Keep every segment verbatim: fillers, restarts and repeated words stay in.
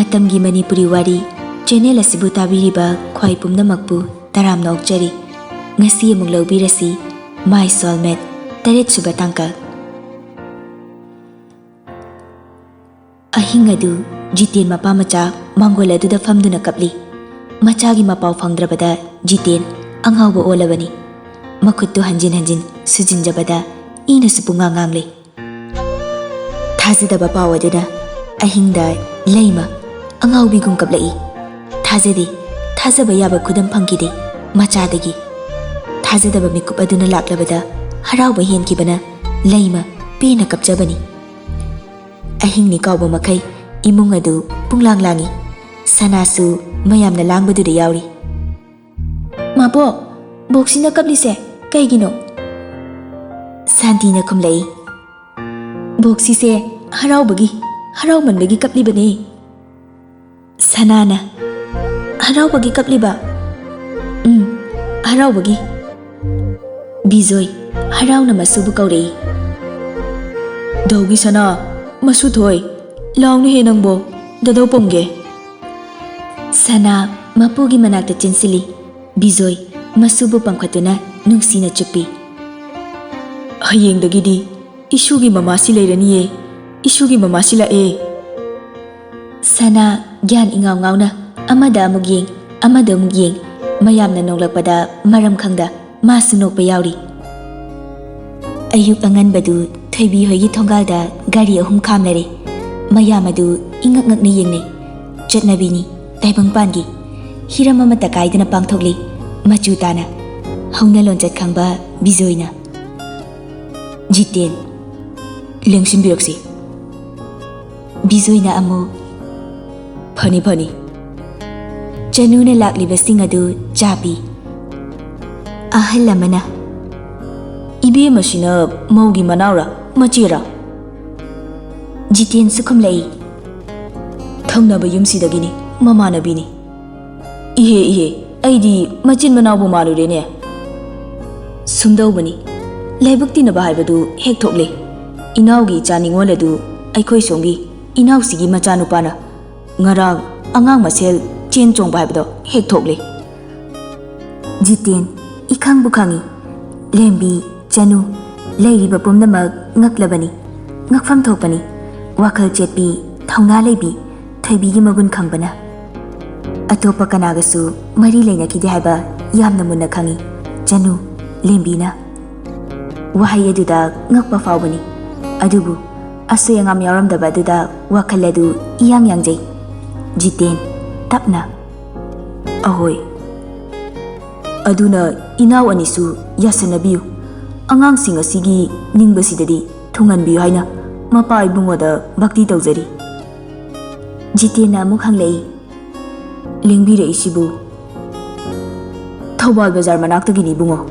ꯃꯇꯝꯒꯤ ꯃꯅꯤꯄꯨꯔꯤ ꯋꯥꯔꯤ ꯆꯦꯅꯦꯜ ꯑꯁꯤꯕꯨ ꯇꯥꯕꯤꯔꯤꯕ ꯈ꯭ꯋꯥꯏ ꯄꯨꯝꯅꯃꯛꯄꯨ ꯇꯔꯥꯝꯅ ꯑꯣꯛꯆꯔꯤ꯫ ꯉꯁꯤ ꯑꯃꯨꯛ ꯂꯧꯕꯤꯔꯁꯤ, My Soulmate, ꯇꯔꯦꯠꯁꯨꯕ ꯇꯥꯡꯀꯛ꯫ ꯑꯍꯤꯡ ꯑꯗꯨ ꯖꯤꯇꯦꯟ ꯃꯄꯥ ꯃꯆꯥ ꯃꯥꯡꯒꯣꯜ ꯑꯗꯨꯗ ꯐꯝꯗꯨꯅ ꯀꯞꯂꯤ꯫ ꯃꯆꯥꯒꯤ ꯃꯄꯥꯎ ꯐꯪꯗ꯭ꯔꯕꯗ ꯖꯤꯇꯦꯟ ꯑꯉꯥꯎꯕ ꯑꯣꯜꯂꯕꯅꯤ꯫ ꯃꯈꯨꯠꯇꯨ ꯍꯟꯖꯤꯟ ꯍꯟꯖꯤꯟ ꯁꯨꯖꯤꯟꯖꯕꯗ ꯏꯅꯁꯨ ꯄꯨꯡꯉꯥꯡ ꯉꯥꯡꯂꯤ꯫ ꯊꯥꯖꯗꯕ ꯄꯥꯎ ꯑꯗꯨꯅ ꯑꯍꯤꯡꯗ ꯂꯩꯃ ꯑꯉꯥꯎꯕꯤꯒꯨꯝ ꯀꯞꯂꯛꯏ꯫ ꯊꯥꯖꯗꯦ, ꯊꯥꯖꯕ ꯌꯥꯕ ꯈꯨꯗꯝ ꯐꯪꯈꯤꯗꯦ ꯃꯆꯥꯗꯒꯤ꯫ ꯊꯥꯖꯗꯕ ꯃꯤꯀꯨꯞ ꯑꯗꯨꯅ ꯂꯥꯛꯂꯕꯗ ꯍꯔꯥꯎꯕ ꯍꯦꯟꯈꯤꯕꯅ ꯂꯩꯃ ꯄꯦꯟꯅ ꯀꯞꯆꯕꯅꯤ꯫ ꯑꯍꯤꯡꯅꯤ ꯀꯥꯎꯕ ꯃꯈꯩ ꯏꯃꯨꯡ ꯑꯗꯨ ꯄꯨꯡꯂꯥꯡ ꯂꯥꯡꯏ꯫ ꯁꯅꯥꯁꯨ ꯃꯌꯥꯝꯅ ꯂꯥꯡꯕꯗꯨꯗ ꯌꯥꯎꯔꯤ꯫ "ꯃꯥꯕꯣꯛ, ꯕꯣꯛꯁꯤꯅ ꯀꯞꯂꯤꯁꯦ ꯀꯩꯒꯤꯅꯣ?" ꯁꯥꯟꯇꯤꯅ ꯈꯨꯝꯂꯛꯏ꯫ "ꯕꯣꯛꯁꯤꯁꯦ ꯍꯔꯥꯎꯕꯒꯤ, ꯍꯔꯥꯎꯃꯟꯕꯒꯤ ꯀꯞꯂꯤꯕꯅꯦ꯫" ꯁꯅꯥꯅ, "ꯍꯔꯥꯎꯕꯒꯤ ꯀꯞꯂꯤꯕ?" "ꯎꯝ, ꯍꯔꯥꯎꯕꯒꯤ꯫" ꯕꯤꯖꯣꯏ ꯍꯔꯥꯎꯅ ꯃꯁꯨꯕꯨ ꯀꯧꯔꯛꯏ꯫ "ꯗꯧꯒꯤ ꯁꯅꯥ, ꯃꯁꯨ ꯊꯣꯏ, ꯂꯥꯎꯅꯦꯍꯦ ꯅꯪꯕꯣ, ꯗꯗꯧ ꯄꯝꯒꯦ꯫" ꯁꯅꯥ ꯃꯄꯨꯒꯤ ꯃꯅꯥꯛꯇ ꯆꯦꯟꯁꯤꯜꯂꯤ꯫ ꯕꯤꯖꯣꯏ ꯃꯁꯨꯕꯨ ꯄꯝꯈꯠꯇꯨꯅ ꯅꯨꯡꯁꯤꯅ ꯆꯨꯞꯄꯤ꯫ "ꯍꯌꯦꯡꯗꯒꯤꯗꯤ ꯏꯁꯨꯒꯤ ꯃꯃꯥꯁꯤ ꯂꯩꯔꯅꯤꯌꯦ, ꯏꯁꯨꯒꯤ ꯃꯃꯥꯁꯤ ꯂꯥꯛꯑꯦ꯫" ꯁꯅꯥ ꯒ꯭ꯌꯥꯟ ꯏꯉꯥꯎ ꯉꯥꯎꯅ ꯑꯃꯗ ꯑꯃꯨꯛ ꯌꯦꯡ, ꯑꯃꯗ ꯑꯃꯨꯛ ꯌꯦꯡ, ꯃꯌꯥꯝꯅ ꯅꯣꯛꯂꯛꯄꯗ ꯃꯔꯝ ꯈꯪꯗ ꯃꯥꯁꯨ ꯅꯣꯛꯄ ꯌꯥꯎꯔꯤ꯫ ꯑꯌꯨꯛ ꯑꯉꯟꯕꯗꯨ ꯊꯣꯏꯕꯤ ꯍꯣꯏꯒꯤ ꯊꯣꯡꯒꯥꯜꯗ ꯒꯥꯔꯤ ꯑꯍꯨꯝ ꯈꯥꯝꯂꯔꯦ꯫ ꯃꯌꯥꯝ ꯑꯗꯨ ꯏꯉꯛ ꯉꯛꯅ ꯌꯦꯡꯅꯩ꯫ ꯆꯠꯅꯕꯤꯅꯤ, ꯇꯥꯏꯕꯪꯄꯥꯟꯒꯤ ꯍꯤꯔꯝ ꯑꯃꯠꯇ ꯀꯥꯏꯗꯅ ꯄꯥꯡꯊꯣꯛꯂꯤ, ꯃꯆꯨ ꯇꯥꯅ꯫ ꯍꯧꯅ ꯂꯣꯟꯆꯠ ꯈꯪꯕ ꯕꯤꯖꯣꯏꯅ, "ꯖꯤꯇꯦꯟ, ꯂꯦꯡꯁꯤꯟꯕꯤꯔꯛꯁꯤ꯫" ꯕꯤꯖꯣꯏꯅ ꯑꯃꯨꯛ, "ꯐꯅꯤ, ꯐꯅꯤ꯫" ꯆꯅꯨꯅ ꯂꯥꯛꯂꯤꯕꯁꯤꯡ ꯑꯗꯨ ꯆꯥ ꯄꯤ꯫ ꯑꯍꯜ ꯑꯃꯅ, "ꯏꯕꯦꯝꯃꯁꯤꯅ ꯃꯧꯒꯤ ꯃꯅꯥꯎꯔ, ꯃꯆꯦꯔ?" ꯖꯤꯇꯦꯟꯁꯨ ꯈꯨꯝꯂꯛꯏ, "ꯊꯪꯅꯕ ꯌꯨꯝꯁꯤꯗꯒꯤꯅꯤ, ꯃꯃꯥꯟꯅꯕꯤꯅꯤ꯫" "ꯏꯍꯦ, ꯏꯍꯦ, ꯑꯩꯗꯤ ꯃꯆꯤꯟ ꯃꯅꯥꯎꯕꯨ ꯃꯥꯜꯂꯨꯔꯦꯅꯦ꯫" "ꯁꯨꯝꯗꯧꯕꯅꯤ, ꯂꯥꯏꯕꯛ ꯇꯤꯟꯅꯕ ꯍꯥꯏꯕꯗꯨ ꯍꯦꯛ ꯊꯣꯛꯂꯦ꯫ ꯏꯅꯥꯎꯒꯤ ꯏꯆꯥ ꯅꯤꯉꯣꯜ ꯑꯗꯨ ꯑꯩꯈꯣꯏ ꯁꯣꯝꯒꯤ ꯏꯅꯥꯎꯁꯤꯒꯤ ꯃꯆꯥꯅꯨꯄꯥꯅ ꯉꯔꯥꯡ ꯑꯉꯥꯡ ꯃꯁꯦꯜ ꯆꯦꯟ ꯆꯣꯡꯕ ꯍꯥꯏꯕꯗꯣ ꯍꯦꯛ ꯊꯣꯛꯂꯦ꯫ ꯖꯤꯇꯦꯟ, ꯏꯈꯪꯕꯨ ꯈꯪꯏ꯫ ꯂꯦꯝꯕꯤ, ꯆꯅꯨ, ꯂꯩꯔꯤꯕ ꯄꯨꯝꯅꯃꯛ ꯉꯛꯂꯕꯅꯤ꯫ ꯉꯛꯐꯝ ꯊꯣꯛꯄꯅꯤ꯫ ꯋꯥꯈꯜ ꯆꯦꯠꯄꯤ, ꯊꯧꯅꯥ ꯂꯩꯕꯤ, ꯊꯣꯏꯕꯤꯒꯤ ꯃꯒꯨꯟ ꯈꯪꯕꯅ꯫ ꯑꯇꯣꯞꯄ ꯀꯅꯥꯒꯁꯨ ꯃꯔꯤ ꯂꯩꯅꯈꯤꯗꯦ ꯍꯥꯏꯕ ꯌꯥꯝꯅ ꯃꯨꯟꯅ ꯈꯪꯏ꯫ ꯆꯅꯨ, ꯂꯦꯝꯕꯤꯅ꯫ ꯋꯥꯍꯩ ꯑꯗꯨꯗ ꯉꯛꯄ ꯐꯥꯎꯕꯅꯤ꯫ ꯑꯗꯨꯕꯨ ꯑꯁꯣꯏ ꯑꯉꯥꯝ ꯌꯥꯎꯔꯝꯗꯕ ꯑꯗꯨꯗ ꯋꯥꯈꯜ ꯑꯗꯨ ꯏꯌꯥꯡ ꯌꯥꯡꯖꯩ꯫ ꯖꯤꯇꯦꯟ, ꯇꯞꯅ꯫ ꯑꯍꯣꯏ꯫ ꯑꯗꯨꯅ ꯏꯅꯥꯎ ꯑꯅꯤꯁꯨ ꯌꯥꯁꯟꯅꯕꯤꯌꯨ꯫ ꯑꯉꯥꯡꯁꯤꯡ ꯑꯁꯤꯒꯤ ꯅꯤꯡꯕꯁꯤꯗꯗꯤ ꯊꯨꯡꯍꯟꯕꯤꯌꯨ ꯍꯥꯏꯅ ꯃꯄꯥ ꯏꯕꯨꯡꯉꯣꯗ ꯚꯛꯇꯤ ꯇꯧꯖꯔꯤ꯫ ꯖꯤꯇꯦꯟꯅ ꯑꯃꯨꯛ ꯍꯪꯂꯛꯏ, ꯂꯦꯡꯕꯤꯔꯛꯏꯁꯤꯕꯨ? ꯊꯧꯕꯥꯜ ꯕꯖꯥꯔ ꯃꯅꯥꯛꯇꯒꯤꯅꯤ ꯏꯕꯨꯡꯉꯣ꯫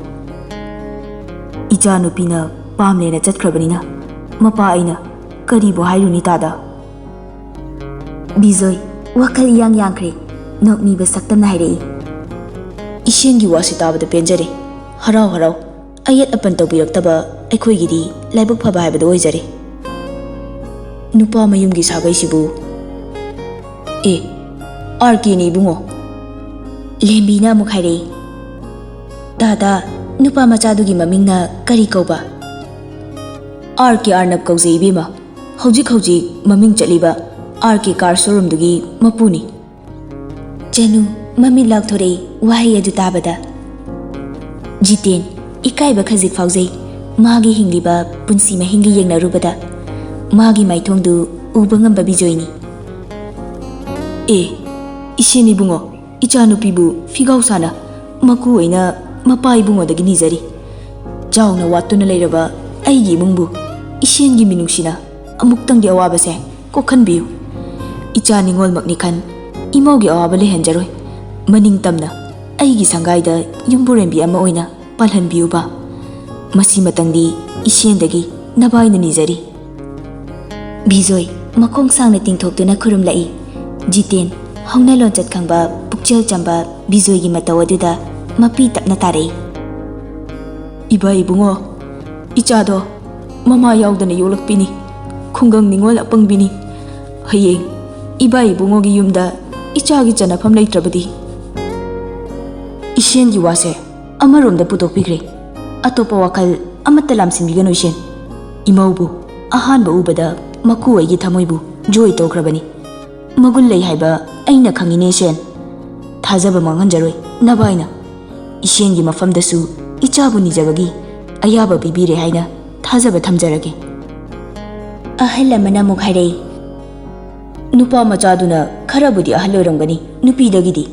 ꯏꯆꯥꯅꯨꯄꯤꯅ ꯄꯥꯝꯂꯦꯅ ꯆꯠꯈ꯭ꯔꯕꯅꯤꯅ ꯃꯄꯥ ꯑꯩꯅ ꯀꯔꯤꯕꯨ ꯍꯥꯏꯔꯨꯅꯤ ꯇꯥꯗ? ꯕꯤꯖꯣꯏ, ꯋꯥꯈꯜ ꯏꯌꯥꯡ ꯌꯥꯡꯈ꯭ꯔꯦ꯫ ꯅꯣꯛꯃꯤꯕ ꯁꯛꯇꯝꯅ ꯍꯥꯏꯔꯛꯏ, ꯏꯁꯦꯟꯒꯤ ꯋꯥꯁꯤ ꯇꯥꯕꯗ ꯄꯦꯟꯖꯔꯦ꯫ ꯍꯔꯥꯎ ꯍꯔꯥꯎ꯫ ꯑꯌꯦꯠ ꯑꯄꯟ ꯇꯧꯕꯤꯔꯛꯇꯕ ꯑꯩꯈꯣꯏꯒꯤꯗꯤ ꯂꯥꯏꯕꯛ ꯐꯕ ꯍꯥꯏꯕꯗꯨ ꯑꯣꯏꯖꯔꯦ꯫ ꯅꯨꯄꯥ ꯃꯌꯨꯝꯒꯤ ꯁꯥꯒꯩꯁꯤꯕꯨ? ꯑꯦ, ꯑꯥꯔ ꯀꯦꯅꯤ ꯏꯕꯨꯡꯉꯣ꯫ ꯂꯦꯝꯕꯤꯅ ꯑꯃꯨꯛ ꯍꯥꯏꯔꯛꯏ, ꯇꯥꯗ, ꯅꯨꯄꯥ ꯃꯆꯥꯗꯨꯒꯤ ꯃꯃꯤꯡꯅ ꯀꯔꯤ ꯀꯧꯕ? ꯑꯥꯔ ꯀꯦ ꯑꯥꯔꯅꯕ ꯀꯧꯖꯩ ꯏꯕꯦꯝꯃ꯫ ꯍꯧꯖꯤꯛ ꯍꯧꯖꯤꯛ ꯃꯃꯤꯡ ꯆꯠꯂꯤꯕ ꯑꯥꯔ ꯀꯦ ꯀꯥꯔ ꯁꯣꯔꯨꯝꯗꯨꯒꯤ ꯃꯄꯨꯅꯤ꯫ ꯆꯅꯨ ꯃꯃꯤꯠ ꯂꯥꯎꯊꯣꯔꯛꯏ ꯋꯥꯍꯩ ꯑꯗꯨ ꯇꯥꯕꯗ꯫ ꯖꯤꯇꯦꯟ ꯏꯀꯥꯏꯕ ꯈꯖꯤꯛ ꯐꯥꯎꯖꯩ꯫ ꯃꯥꯒꯤ ꯍꯤꯡꯂꯤꯕ ꯄꯨꯟꯁꯤ ꯃꯍꯤꯡꯒ ꯌꯦꯡꯅꯔꯨꯕꯗ ꯃꯥꯒꯤ ꯃꯥꯏꯊꯣꯡꯗꯨ ꯎꯕ ꯉꯝꯕ ꯕꯤꯖꯣꯏꯅꯤ꯫ ꯑꯦ, ꯏꯁꯦꯟ ꯏꯕꯨꯡꯉꯣ, ꯏꯆꯥꯅꯨꯄꯤꯕꯨ ꯐꯤꯒꯥꯎ ꯁꯥꯅ ꯃꯀꯨ ꯑꯣꯏꯅ ꯃꯄꯥ ꯏꯕꯨꯡꯉꯣꯗꯒꯤ ꯅꯤꯖꯔꯤ꯫ ꯆꯥꯎꯅ ꯋꯥꯠꯇꯨꯅ ꯂꯩꯔꯕ ꯑꯩꯒꯤ ꯏꯃꯨꯡꯕꯨ ꯏꯁꯦꯟꯒꯤ ꯃꯤꯅꯨꯡꯁꯤꯅ ꯑꯃꯨꯛꯇꯪꯒꯤ ꯑꯋꯥꯕꯁꯦ ꯀꯣꯛꯍꯟꯕꯤꯌꯨ꯫ ꯏꯆꯥ ꯅꯤꯉꯣꯜꯃꯛꯅꯤ ꯈꯟ ꯏꯃꯧꯒꯤ ꯑꯋꯥꯕ ꯂꯩꯍꯟꯖꯔꯣꯏ꯫ ꯃꯅꯤꯡ ꯇꯝꯅ ꯑꯩꯒꯤ ꯁꯪꯒꯥꯏꯗ ꯌꯨꯝꯕꯨꯔꯦꯝꯕꯤ ꯑꯃ ꯑꯣꯏꯅ ꯄꯥꯜꯍꯟꯕꯤꯌꯨꯕ꯫ ꯃꯁꯤꯃꯇꯪꯗꯤ ꯏꯁꯦꯟꯗꯒꯤ ꯅꯚꯥꯏꯅ ꯅꯤꯖꯔꯤ꯫ ꯕꯤꯖꯣꯏ ꯃꯈꯣꯡ ꯁꯥꯡꯅ ꯇꯤꯡꯊꯣꯛꯇꯨꯅ ꯈꯨꯔꯨꯝꯂꯛꯏ꯫ ꯖꯤꯇꯦꯟ ꯍꯧꯅ ꯂꯣꯟꯆꯠ ꯈꯪꯕ ꯄꯨꯛꯆꯦꯜ ꯆꯝꯕ ꯕꯤꯖꯣꯏꯒꯤ ꯃꯇꯧ ꯑꯗꯨꯗ ꯃꯄꯤ ꯇꯞꯅ ꯇꯥꯔꯛꯏ꯫ ꯏꯕꯥ ꯏꯕꯨꯡꯉꯣ, ꯏꯆꯥꯗꯣ ꯃꯃꯥ ꯌꯥꯎꯗꯅ ꯌꯣꯛꯂꯛꯄꯤꯅꯤ꯫ ꯈꯨꯡꯒꯪ ꯅꯤꯉꯣꯜ ꯑꯄꯪꯕꯤꯅꯤ꯫ ꯍꯌꯦꯡ ꯏꯕꯥ ꯏꯕꯨꯡꯉꯣꯒꯤ ꯌꯨꯝꯗ ꯏꯆꯥꯒꯤ ꯆꯟꯅꯐꯝ ꯂꯩꯇ꯭ꯔꯕꯗꯤ? ꯏꯁꯦꯟꯒꯤ ꯋꯥꯁꯦ ꯑꯃꯔꯣꯝꯗ ꯄꯨꯊꯣꯛꯄꯤꯈ꯭ꯔꯦ꯫ ꯑꯇꯣꯞꯄ ꯋꯥꯈꯜ ꯑꯃꯠꯇ ꯂꯥꯝꯁꯤꯟꯕꯤꯒꯅꯨ, ꯏꯁꯦꯟ꯫ ꯏꯃꯧꯕꯨ ꯑꯍꯥꯟꯕ ꯎꯕꯗ ꯃꯀꯨ ꯑꯩꯒꯤ ꯊꯃꯣꯏꯕꯨ ꯖꯣꯏ ꯇꯧꯈ꯭ꯔꯕꯅꯤ꯫ ꯃꯒꯨꯟ ꯂꯩ ꯍꯥꯏꯕ ꯑꯩꯅ ꯈꯪꯉꯤꯅꯦ, ꯏꯁꯦꯟ꯫ ꯊꯥꯖꯕ ꯃꯥꯡꯍꯟꯖꯔꯣꯏ ꯅꯚꯥꯏꯅ꯫ ꯏꯁꯦꯟꯒꯤ ꯃꯐꯝꯗꯁꯨ ꯏꯆꯥꯕꯨ ꯅꯤꯖꯕꯒꯤ ꯑꯌꯥꯕ ꯄꯤꯕꯤꯔꯦ ꯍꯥꯏꯅ ꯊꯥꯖꯕ ꯊꯝꯖꯔꯒꯦ꯫ ꯑꯍꯜ ꯑꯃꯅ ꯑꯃꯨꯛ ꯍꯥꯏꯔꯛꯏ, ꯅꯨꯄꯥ ꯃꯆꯥꯗꯨꯅ ꯈꯔꯕꯨꯗꯤ ꯑꯍꯜ ꯑꯣꯏꯔꯝꯒꯅꯤ ꯅꯨꯄꯤꯗꯒꯤꯗꯤ꯫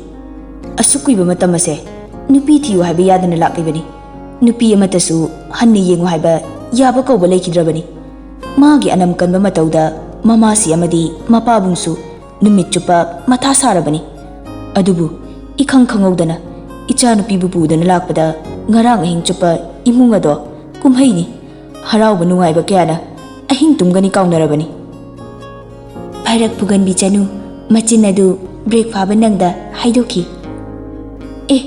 ꯑꯁꯨꯛ ꯀꯨꯏꯕ ꯃꯇꯝ ꯑꯁꯦ ꯅꯨꯄꯤ ꯊꯤꯌꯨ ꯍꯥꯏꯕ ꯌꯥꯗꯅ ꯂꯥꯛꯂꯤꯕꯅꯤ꯫ ꯅꯨꯄꯤ ꯑꯃꯠꯇꯁꯨ ꯍꯟꯅ ꯌꯦꯡꯉꯨ ꯍꯥꯏꯕ ꯌꯥꯕ ꯀꯧꯕ ꯂꯩꯈꯤꯗ꯭ꯔꯕꯅꯤ꯫ ꯃꯥꯒꯤ ꯑꯅꯝ ꯀꯟꯕ ꯃꯇꯧꯗ ꯃꯃꯥꯁꯤ ꯑꯃꯗꯤ ꯃꯄꯥꯕꯨꯡꯁꯨ ꯅꯨꯃꯤꯠ ꯆꯨꯞꯄ ꯃꯊꯥ ꯁꯥꯔꯕꯅꯤ꯫ ꯑꯗꯨꯕꯨ ꯏꯈꯪ ꯈꯪꯍꯧꯗꯅ ꯏꯆꯥꯅꯨꯄꯤꯕꯨ ꯄꯨꯗꯨꯅ ꯂꯥꯛꯄꯗ ꯉꯔꯥꯡ ꯑꯍꯤꯡ ꯆꯨꯞꯄ ꯏꯃꯨꯡ ꯑꯗꯣ ꯀꯨꯝꯍꯩꯅꯤ꯫ ꯍꯔꯥꯎꯕ ꯅꯨꯡꯉꯥꯏꯕ ꯀꯌꯥꯅ ꯑꯍꯤꯡ ꯇꯨꯝꯒꯅꯤ ꯀꯥꯎꯅꯔꯕꯅꯤ꯫ ꯐꯔꯛ ꯐꯨꯒꯟꯕꯤ ꯆꯅꯨ ꯃꯆꯤꯟ ꯑꯗꯨ ꯕ꯭ꯔꯦꯛ ꯐꯥꯕ ꯅꯪꯗ ꯍꯥꯏꯗꯣꯛꯈꯤ꯫ ꯑꯦ,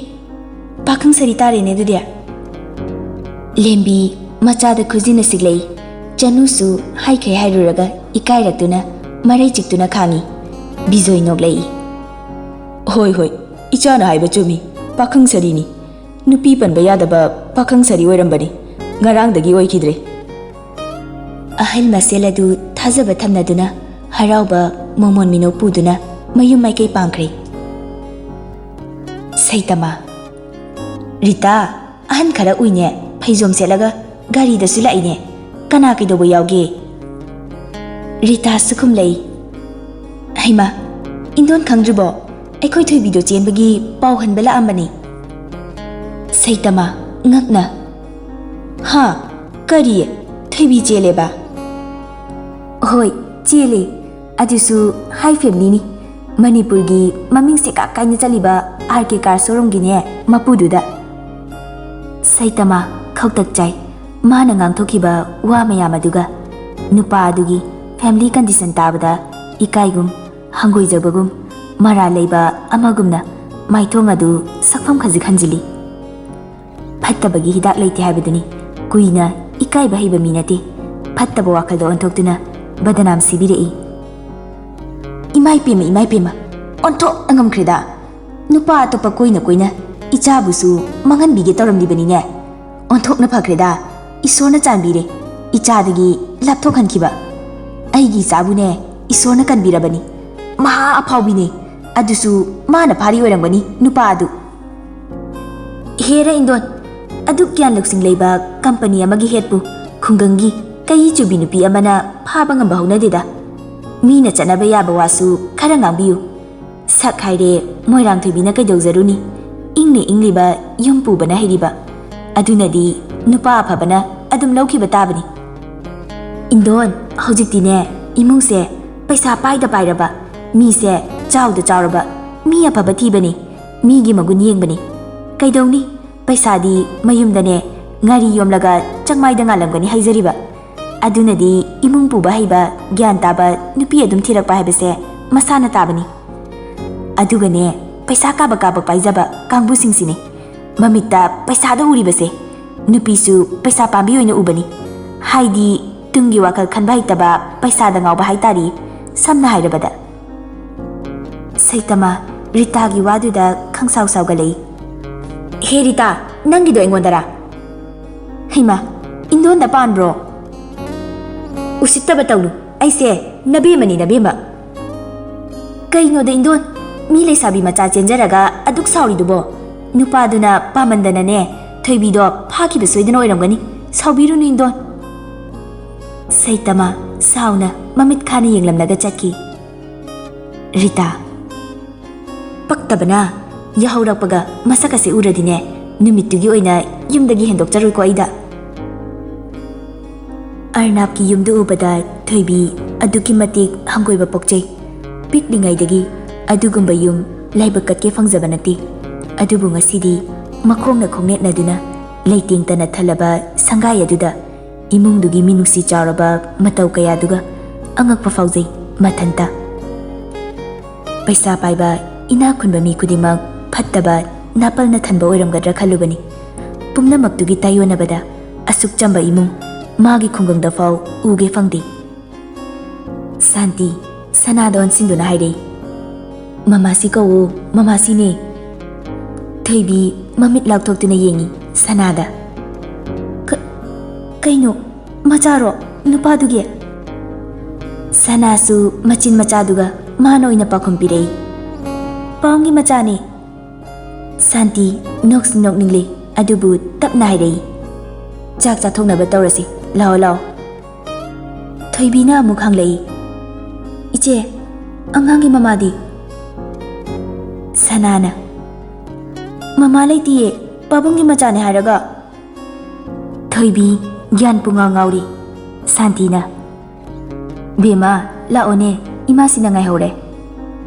ꯄꯥꯈꯪ ꯁꯥꯔꯤ ꯇꯥꯔꯦꯅꯦ ꯑꯗꯨꯗꯤ꯫ ꯂꯦꯝꯕꯤ ꯃꯆꯥꯗ ꯈꯨꯖꯤꯟꯅ ꯁꯤꯛꯂꯛꯏ꯫ ꯆꯅꯨꯁꯨ ꯍꯥꯏꯈ꯭ꯔꯦ ꯍꯥꯏꯔꯨꯔꯒ ꯏꯀꯥꯏꯔꯛꯇꯨꯅ ꯃꯔꯩ ꯆꯤꯛꯇꯨꯅ ꯈꯥꯡꯉꯤ꯫ ꯕꯤꯖꯣꯏ ꯅꯣꯛꯂꯛꯏ꯫ ꯍꯣꯏ, ꯍꯣꯏ, ꯏꯆꯥꯅ ꯍꯥꯏꯕ ꯆꯨꯝꯃꯤ꯫ ꯄꯥꯈꯪ ꯁꯥꯔꯤꯅꯤ꯫ ꯅꯨꯄꯤ ꯄꯟꯕ ꯌꯥꯗꯕ ꯄꯥꯈꯪ ꯁꯥꯔꯤ ꯑꯣꯏꯔꯝꯕꯅꯤ꯫ ꯉꯔꯥꯡꯗꯒꯤ ꯑꯣꯏꯈꯤꯗ꯭ꯔꯦ꯫ ꯑꯍꯜ ꯃꯁꯦꯜ ꯑꯗꯨ ꯊꯥꯖꯕ ꯊꯝꯅꯗꯨꯅ ꯍꯔꯥꯎꯕ ꯃꯣꯃꯣꯟ ꯃꯤꯅꯧ ꯄꯨꯗꯨꯅ ꯃꯌꯨꯝ ꯃꯥꯏꯀꯩ ꯄꯥꯡꯈ꯭ꯔꯦ꯫ ꯁꯩꯇꯃꯥ, ꯔꯤꯇꯥ, ꯑꯍꯟ ꯈꯔ ꯎꯏꯅꯦ, ꯐꯩꯖꯣꯝ ꯁꯦꯠꯂꯒ ꯒꯥꯔꯤꯗꯁꯨ ꯂꯥꯛꯏꯅꯦ꯫ ꯀꯅꯥ ꯀꯩꯗꯧꯕ ꯌꯥꯎꯒꯦ? ꯔꯤꯇꯥꯁꯨ ꯈꯨꯝꯂꯛꯏ꯫ ꯍꯩꯃꯥ, ꯏꯟꯗꯣꯟ ꯈꯪꯗ꯭ꯔꯤꯕꯣ? ꯑꯩꯈꯣꯏ ꯊꯣꯏꯕꯤꯗꯣ ꯆꯦꯟꯕꯒꯤ ꯄꯥꯎ ꯍꯟꯕ ꯂꯥꯛꯑꯝꯕꯅꯤ꯫ ꯁꯩꯇꯃꯥ, ꯉꯛꯅ, ꯍꯥ? ꯀꯔꯤ? ꯊꯣꯏꯕꯤ ꯆꯦꯜꯂꯦꯕ? ꯍꯣꯏ, ꯆꯦꯜꯂꯦ꯫ ꯑꯗꯨꯁꯨ ꯍꯥꯏ ꯐꯦꯃꯤꯂꯤꯅꯤ꯫ ꯃꯅꯤꯄꯨꯔꯒꯤ ꯃꯃꯤꯡ ꯁꯦꯀꯥꯛ ꯀꯥꯏꯅ ꯆꯠꯂꯤꯕ ꯑꯥꯔ ꯀꯦ ꯀꯥꯔ ꯁꯣꯔꯨꯝꯒꯤꯅꯦ ꯃꯄꯨꯗꯨꯗ꯫ ꯁꯩꯇꯃꯥ ꯈꯧꯇꯛ ꯆꯥꯏ꯫ ꯃꯥꯅ ꯉꯥꯡꯊꯣꯛꯈꯤꯕ ꯋꯥ ꯃꯌꯥꯝ ꯑꯗꯨꯒ ꯅꯨꯄꯥ ꯑꯗꯨꯒꯤ ꯐꯦꯃꯤꯂꯤ ꯀꯟꯗꯤꯁꯟ ꯇꯥꯕꯗ ꯏꯀꯥꯏꯒꯨꯝ, ꯍꯪꯒꯣꯏꯖꯕꯒꯨꯝ, ꯃꯔꯥꯜ ꯂꯩꯕ ꯑꯃꯒꯨꯝꯅ ꯃꯥꯏꯊꯣꯡ ꯑꯗꯨ ꯁꯛꯐꯝ ꯈꯖꯤꯛ ꯍꯟꯖꯤꯜꯂꯤ꯫ ꯐꯠꯇꯕꯒꯤ ꯍꯤꯗꯥꯛ ꯂꯩꯇꯦ ꯍꯥꯏꯕꯗꯨꯅꯤ꯫ ꯀꯨꯏꯅ ꯏꯀꯥꯏꯕ ꯍꯩꯕ ꯃꯤ ꯅꯠꯇꯦ꯫ ꯐꯠꯇꯕ ꯋꯥꯈꯜꯗ ꯑꯣꯟꯊꯣꯛꯇꯨꯅ ꯕꯗꯅꯥꯝ ꯁꯤꯕꯤꯔꯛꯏ꯫ ꯏꯃꯥꯏ ꯄꯦꯝꯃ, ꯏꯃꯥꯏ ꯄꯦꯝꯃ, ꯑꯣꯟꯊꯣꯛꯅ ꯉꯝꯈ꯭ꯔꯦꯗ꯫ ꯅꯨꯄꯥ ꯑꯇꯣꯞꯄ ꯀꯣꯏꯅ ꯀꯣꯏꯅ ꯏꯆꯥꯕꯨꯁꯨ ꯃꯥꯡꯍꯟꯕꯤꯒꯦ ꯇꯧꯔꯝꯂꯤꯕꯅꯤꯅꯦ꯫ ꯑꯣꯟꯊꯣꯛꯅ ꯐꯈ꯭ꯔꯦꯗ, ꯏꯁꯣꯔꯅ ꯆꯥꯟꯕꯤꯔꯦ ꯏꯆꯥꯗꯒꯤ ꯂꯥꯞꯊꯣꯛꯍꯟꯈꯤꯕ꯫ ꯑꯩꯒꯤ ꯏꯆꯥꯕꯨꯅꯦ ꯏꯁꯣꯔꯅ ꯀꯟꯕꯤꯔꯕꯅꯤ꯫ ꯃꯍꯥ ꯑꯐꯥꯎꯕꯤꯅꯦ꯫ ꯑꯗꯨꯁꯨ ꯃꯥꯅ ꯐꯥꯔꯤ ꯑꯣꯏꯔꯝꯒꯅꯤ ꯅꯨꯄꯥ ꯑꯗꯨ꯫ ꯍꯦꯔ ꯏꯟꯗꯣꯟ, ꯑꯗꯨꯛ ꯒ꯭ꯌꯥꯟ ꯂꯧꯁꯤꯡ ꯂꯩꯕ ꯀꯝꯄꯅꯤ ꯑꯃꯒꯤ ꯍꯦꯠꯄꯨ ꯈꯨꯡꯒꯪꯒꯤ ꯀꯩ ꯆꯨꯕꯤ ꯅꯨꯄꯤ ꯑꯃꯅ ꯐꯥꯕ ꯉꯝꯕ ꯍꯧꯅꯗꯦꯗ꯫ ꯃꯤꯅ ꯆꯠꯅꯕ ꯌꯥꯕ ꯋꯥꯁꯨ ꯈꯔ ꯉꯥꯡꯕꯤꯌꯨ꯫ ꯁꯛ ꯍꯥꯏꯔꯦ ꯃꯣꯏꯔꯥꯡꯊꯣꯏꯕꯤꯅ ꯀꯩꯗꯧꯖꯔꯨꯅꯤ? ꯏꯪꯅ ꯏꯪꯂꯤꯕ ꯌꯨꯝ ꯄꯨꯕꯅ ꯍꯩꯔꯤꯕ꯫ ꯑꯗꯨꯅꯗꯤ ꯅꯨꯄꯥ ꯑꯐꯕꯅ ꯑꯗꯨꯝ ꯂꯧꯈꯤꯕ ꯇꯥꯕꯅꯤ꯫ ꯏꯟꯗꯣꯟ, ꯍꯧꯖꯤꯛꯇꯤꯅꯦ, ꯏꯃꯨꯡꯁꯦ ꯄꯩꯁꯥ ꯄꯥꯏꯗ ꯄꯥꯏꯔꯕ, ꯃꯤꯁꯦ ꯆꯥꯎꯗ ꯆꯥꯎꯔꯕ, ꯃꯤ ꯑꯐꯕ ꯊꯤꯕꯅꯤ, ꯃꯤꯒꯤ ꯃꯒꯨꯟ ꯌꯦꯡꯕꯅꯤ꯫ ꯀꯩꯗꯧꯅꯤ, ꯄꯩꯁꯥꯗꯤ ꯃꯌꯨꯝꯗꯅꯦ ꯉꯥꯔꯤ ꯌꯣꯝꯂꯒ ꯆꯥꯛꯃꯥꯏꯗ ꯉꯥꯜꯂꯝꯒꯅꯤ ꯍꯥꯏꯖꯔꯤꯕ꯫ ꯑꯗꯨꯅꯗꯤ ꯏꯃꯨꯡ ꯄꯨꯕ ꯍꯩꯕ, ꯒ꯭ꯌꯥꯟ ꯇꯥꯕ ꯅꯨꯄꯤ ꯑꯗꯨꯝ ꯊꯤꯔꯛꯄ ꯍꯥꯏꯕꯁꯦ ꯃꯁꯥꯅ ꯇꯥꯕꯅꯤ꯫ ꯑꯗꯨꯒꯅꯦ, ꯄꯩꯁꯥ ꯀꯥꯕꯛ ꯀꯥꯕꯛ ꯄꯥꯏꯖꯕ ꯀꯥꯡꯕꯨꯁꯤꯡꯁꯤꯅꯦ ꯃꯃꯤꯠꯇ ꯄꯩꯁꯥꯗ ꯎꯔꯤꯕꯁꯦ꯫ ꯅꯨꯄꯤꯁꯨ ꯄꯩꯁꯥ ꯄꯥꯝꯕꯤ ꯑꯣꯏꯅ ꯎꯕꯅꯤ꯫ ꯍꯥꯏꯗꯤ, ꯇꯨꯡꯒꯤ ꯋꯥꯈꯜ ꯈꯟꯕ ꯍꯩꯇꯕ, ꯄꯩꯁꯥꯗ ꯉꯥꯎꯕ ꯍꯥꯏꯇꯥꯔꯦ, ꯁꯝꯅ ꯍꯥꯏꯔꯕꯗ꯫ ꯁꯩꯇꯃ ꯔꯤꯇꯥꯒꯤ ꯋꯥꯗꯨꯗ ꯈꯪꯁꯥꯎ ꯁꯥꯎꯒꯠꯂꯛꯏ꯫ "ꯍꯦ ꯔꯤꯇꯥ, ꯅꯪꯒꯤꯗꯣ ꯑꯩꯉꯣꯟꯗꯔꯥ?" "ꯍꯩꯃꯥ, ꯏꯟꯗꯣꯟꯗ ꯄꯥꯟꯕ꯭ꯔꯣ?" "ꯎꯁꯤꯠꯇꯕ ꯇꯧꯅꯨ, ꯑꯩꯁꯦ ꯅꯕꯦꯝꯃꯅꯤ, ꯅꯕꯦꯝꯃ꯫" "ꯀꯩꯅꯣꯗ ꯏꯟꯗꯣꯟ, ꯃꯤ ꯂꯩꯁꯥꯕꯤ ꯃꯆꯥ ꯆꯦꯟꯖꯔꯒ ꯑꯗꯨꯛ ꯁꯥꯎꯔꯤꯗꯨꯕꯣ? ꯅꯨꯄꯥꯗꯨꯅ ꯄꯥꯝꯃꯟꯗꯅꯅꯦ, ꯊꯣꯏꯕꯤꯗꯣ ꯐꯥꯈꯤꯕ ꯁꯣꯏꯗꯅ ꯑꯣꯏꯔꯝꯒꯅꯤ꯫ ꯁꯥꯎꯕꯤꯔꯨꯅꯨ ꯏꯟꯗꯣꯟ꯫" ꯁꯩꯇꯃ ꯁꯥꯎꯅ ꯃꯃꯤꯠ ꯈꯥꯅ ꯌꯦꯡꯂꯝꯂꯒ ꯆꯠꯈꯤ꯫ ꯔꯤꯇꯥ꯫ ꯄꯛꯇꯕꯅ ꯌꯥꯍꯧꯔꯛꯄꯒ ꯃꯁꯛ ꯑꯁꯤ ꯎꯔꯗꯤꯅꯦ, ꯅꯨꯃꯤꯠꯇꯨꯒꯤ ꯑꯣꯏꯅ ꯌꯨꯝꯗꯒꯤ ꯍꯦꯟꯗꯣꯛꯆꯔꯣꯏꯀꯣ ꯑꯩꯗ꯫ ꯑꯔꯅꯥꯞꯀꯤ ꯌꯨꯝꯗꯨ ꯎꯕꯗ ꯊꯣꯏꯕꯤ ꯑꯗꯨꯛꯀꯤ ꯃꯇꯤꯛ ꯍꯪꯒꯣꯏꯕ ꯄꯣꯛꯆꯩ꯫ ꯄꯤꯛꯂꯤꯉꯩꯗꯒꯤ ꯑꯗꯨꯒꯨꯝꯕ ꯌꯨꯝ ꯂꯥꯏꯕꯛ ꯀꯠꯀꯦ ꯐꯪꯖꯕ ꯅꯠꯇꯦ꯫ ꯑꯗꯨꯕꯨ ꯉꯁꯤꯗꯤ ꯃꯈꯣꯡꯅ ꯈꯣꯡꯅꯦꯠꯅꯗꯨꯅ ꯂꯩꯇꯦꯡꯇꯅ ꯊꯜꯂꯕ ꯁꯪꯒꯥꯏ ꯑꯗꯨꯗ ꯏꯃꯨꯡꯗꯨꯒꯤ ꯃꯤꯅꯨꯡꯁꯤ ꯆꯥꯎꯔꯕ ꯃꯇꯧ ꯀꯌꯥꯗꯨꯒ ꯑꯉꯛꯄ ꯐꯥꯎꯖꯩ ꯃꯊꯟꯇ꯫ ꯄꯩꯁꯥ ꯄꯥꯏꯕ, ꯏꯅꯥꯛ ꯈꯨꯟꯕ ꯃꯤ ꯈꯨꯗꯤꯡꯃꯛ ꯐꯠꯇꯕ, ꯅꯥꯄꯜꯅ ꯊꯟꯕ ꯑꯣꯏꯔꯝꯒꯗ꯭ꯔꯥ ꯈꯜꯂꯨꯕꯅꯤ꯫ ꯄꯨꯝꯅꯃꯛꯇꯨꯒꯤ ꯇꯥꯏꯌꯣꯟꯅꯕꯗ ꯑꯁꯨꯛ ꯆꯝꯕ ꯏꯃꯨꯡ ꯃꯥꯒꯤ ꯈꯨꯡꯒꯪꯗ ꯐꯥꯎ ꯎꯒꯦ ꯐꯪꯗꯦ꯫ ꯁꯥꯟꯇꯤ, ꯁꯅꯥꯗ ꯑꯣꯟꯁꯤꯟꯗꯨꯅ ꯍꯥꯏꯔꯛꯏ꯫ "ꯃꯃꯥꯁꯤ ꯀꯧꯋꯣ, ꯃꯃꯥꯁꯤꯅꯦ꯫" ꯊꯣꯏꯕꯤ ꯃꯃꯤꯠ ꯂꯥꯎꯊꯣꯛꯇꯨꯅ ꯌꯦꯡꯉꯤ ꯁꯅꯥꯗ꯫ "ꯀ-, ꯀꯩꯅꯣ, ꯃꯆꯥꯔꯣ ꯅꯨꯄꯥꯗꯨꯒꯤ?" ꯁꯅꯥꯁꯨ ꯃꯆꯤꯟ ꯃꯆꯥꯗꯨꯒ ꯃꯥꯅ ꯑꯣꯏꯅ ꯄꯥꯎꯈꯨꯝ ꯄꯤꯔꯛꯏ꯫ "ꯄꯥꯎꯒꯤ ꯃꯆꯥꯅꯦ꯫" ꯁꯥꯟꯇꯤ ꯅꯣꯛꯁꯨ ꯅꯣꯛꯅꯤꯡꯂꯤ, ꯑꯗꯨꯕꯨ ꯇꯞꯅ ꯍꯥꯏꯔꯛꯏ꯫ "ꯆꯥꯛ ꯆꯥꯊꯣꯛꯅꯕ ꯇꯧꯔꯁꯤ, ꯂꯥꯛꯑꯣ, ꯂꯥꯛꯑꯣ꯫" ꯊꯣꯏꯕꯤꯅ ꯑꯃꯨꯛ ꯍꯪꯂꯛꯏ꯫ "ꯏꯆꯦ, ꯑꯉꯥꯡꯒꯤ ꯃꯃꯥꯗꯤ?" ꯁꯅꯥꯅ, "ꯃꯃꯥ ꯂꯩꯇꯤꯌꯦ, ꯄꯥꯕꯨꯡꯒꯤ ꯃꯆꯥꯅꯦ ꯍꯥꯏꯔꯒ꯫" ꯊꯣꯏꯕꯤ ꯒ꯭ꯌꯥꯟ ꯄꯨꯡꯉꯥꯎ ꯉꯥꯎꯔꯤ꯫ ꯁꯥꯟꯇꯤꯅ, "ꯕꯦꯝꯃ, ꯂꯥꯛꯑꯣꯅꯦ, ꯏꯃꯥꯁꯤꯅ ꯉꯥꯏꯍꯧꯔꯦ꯫"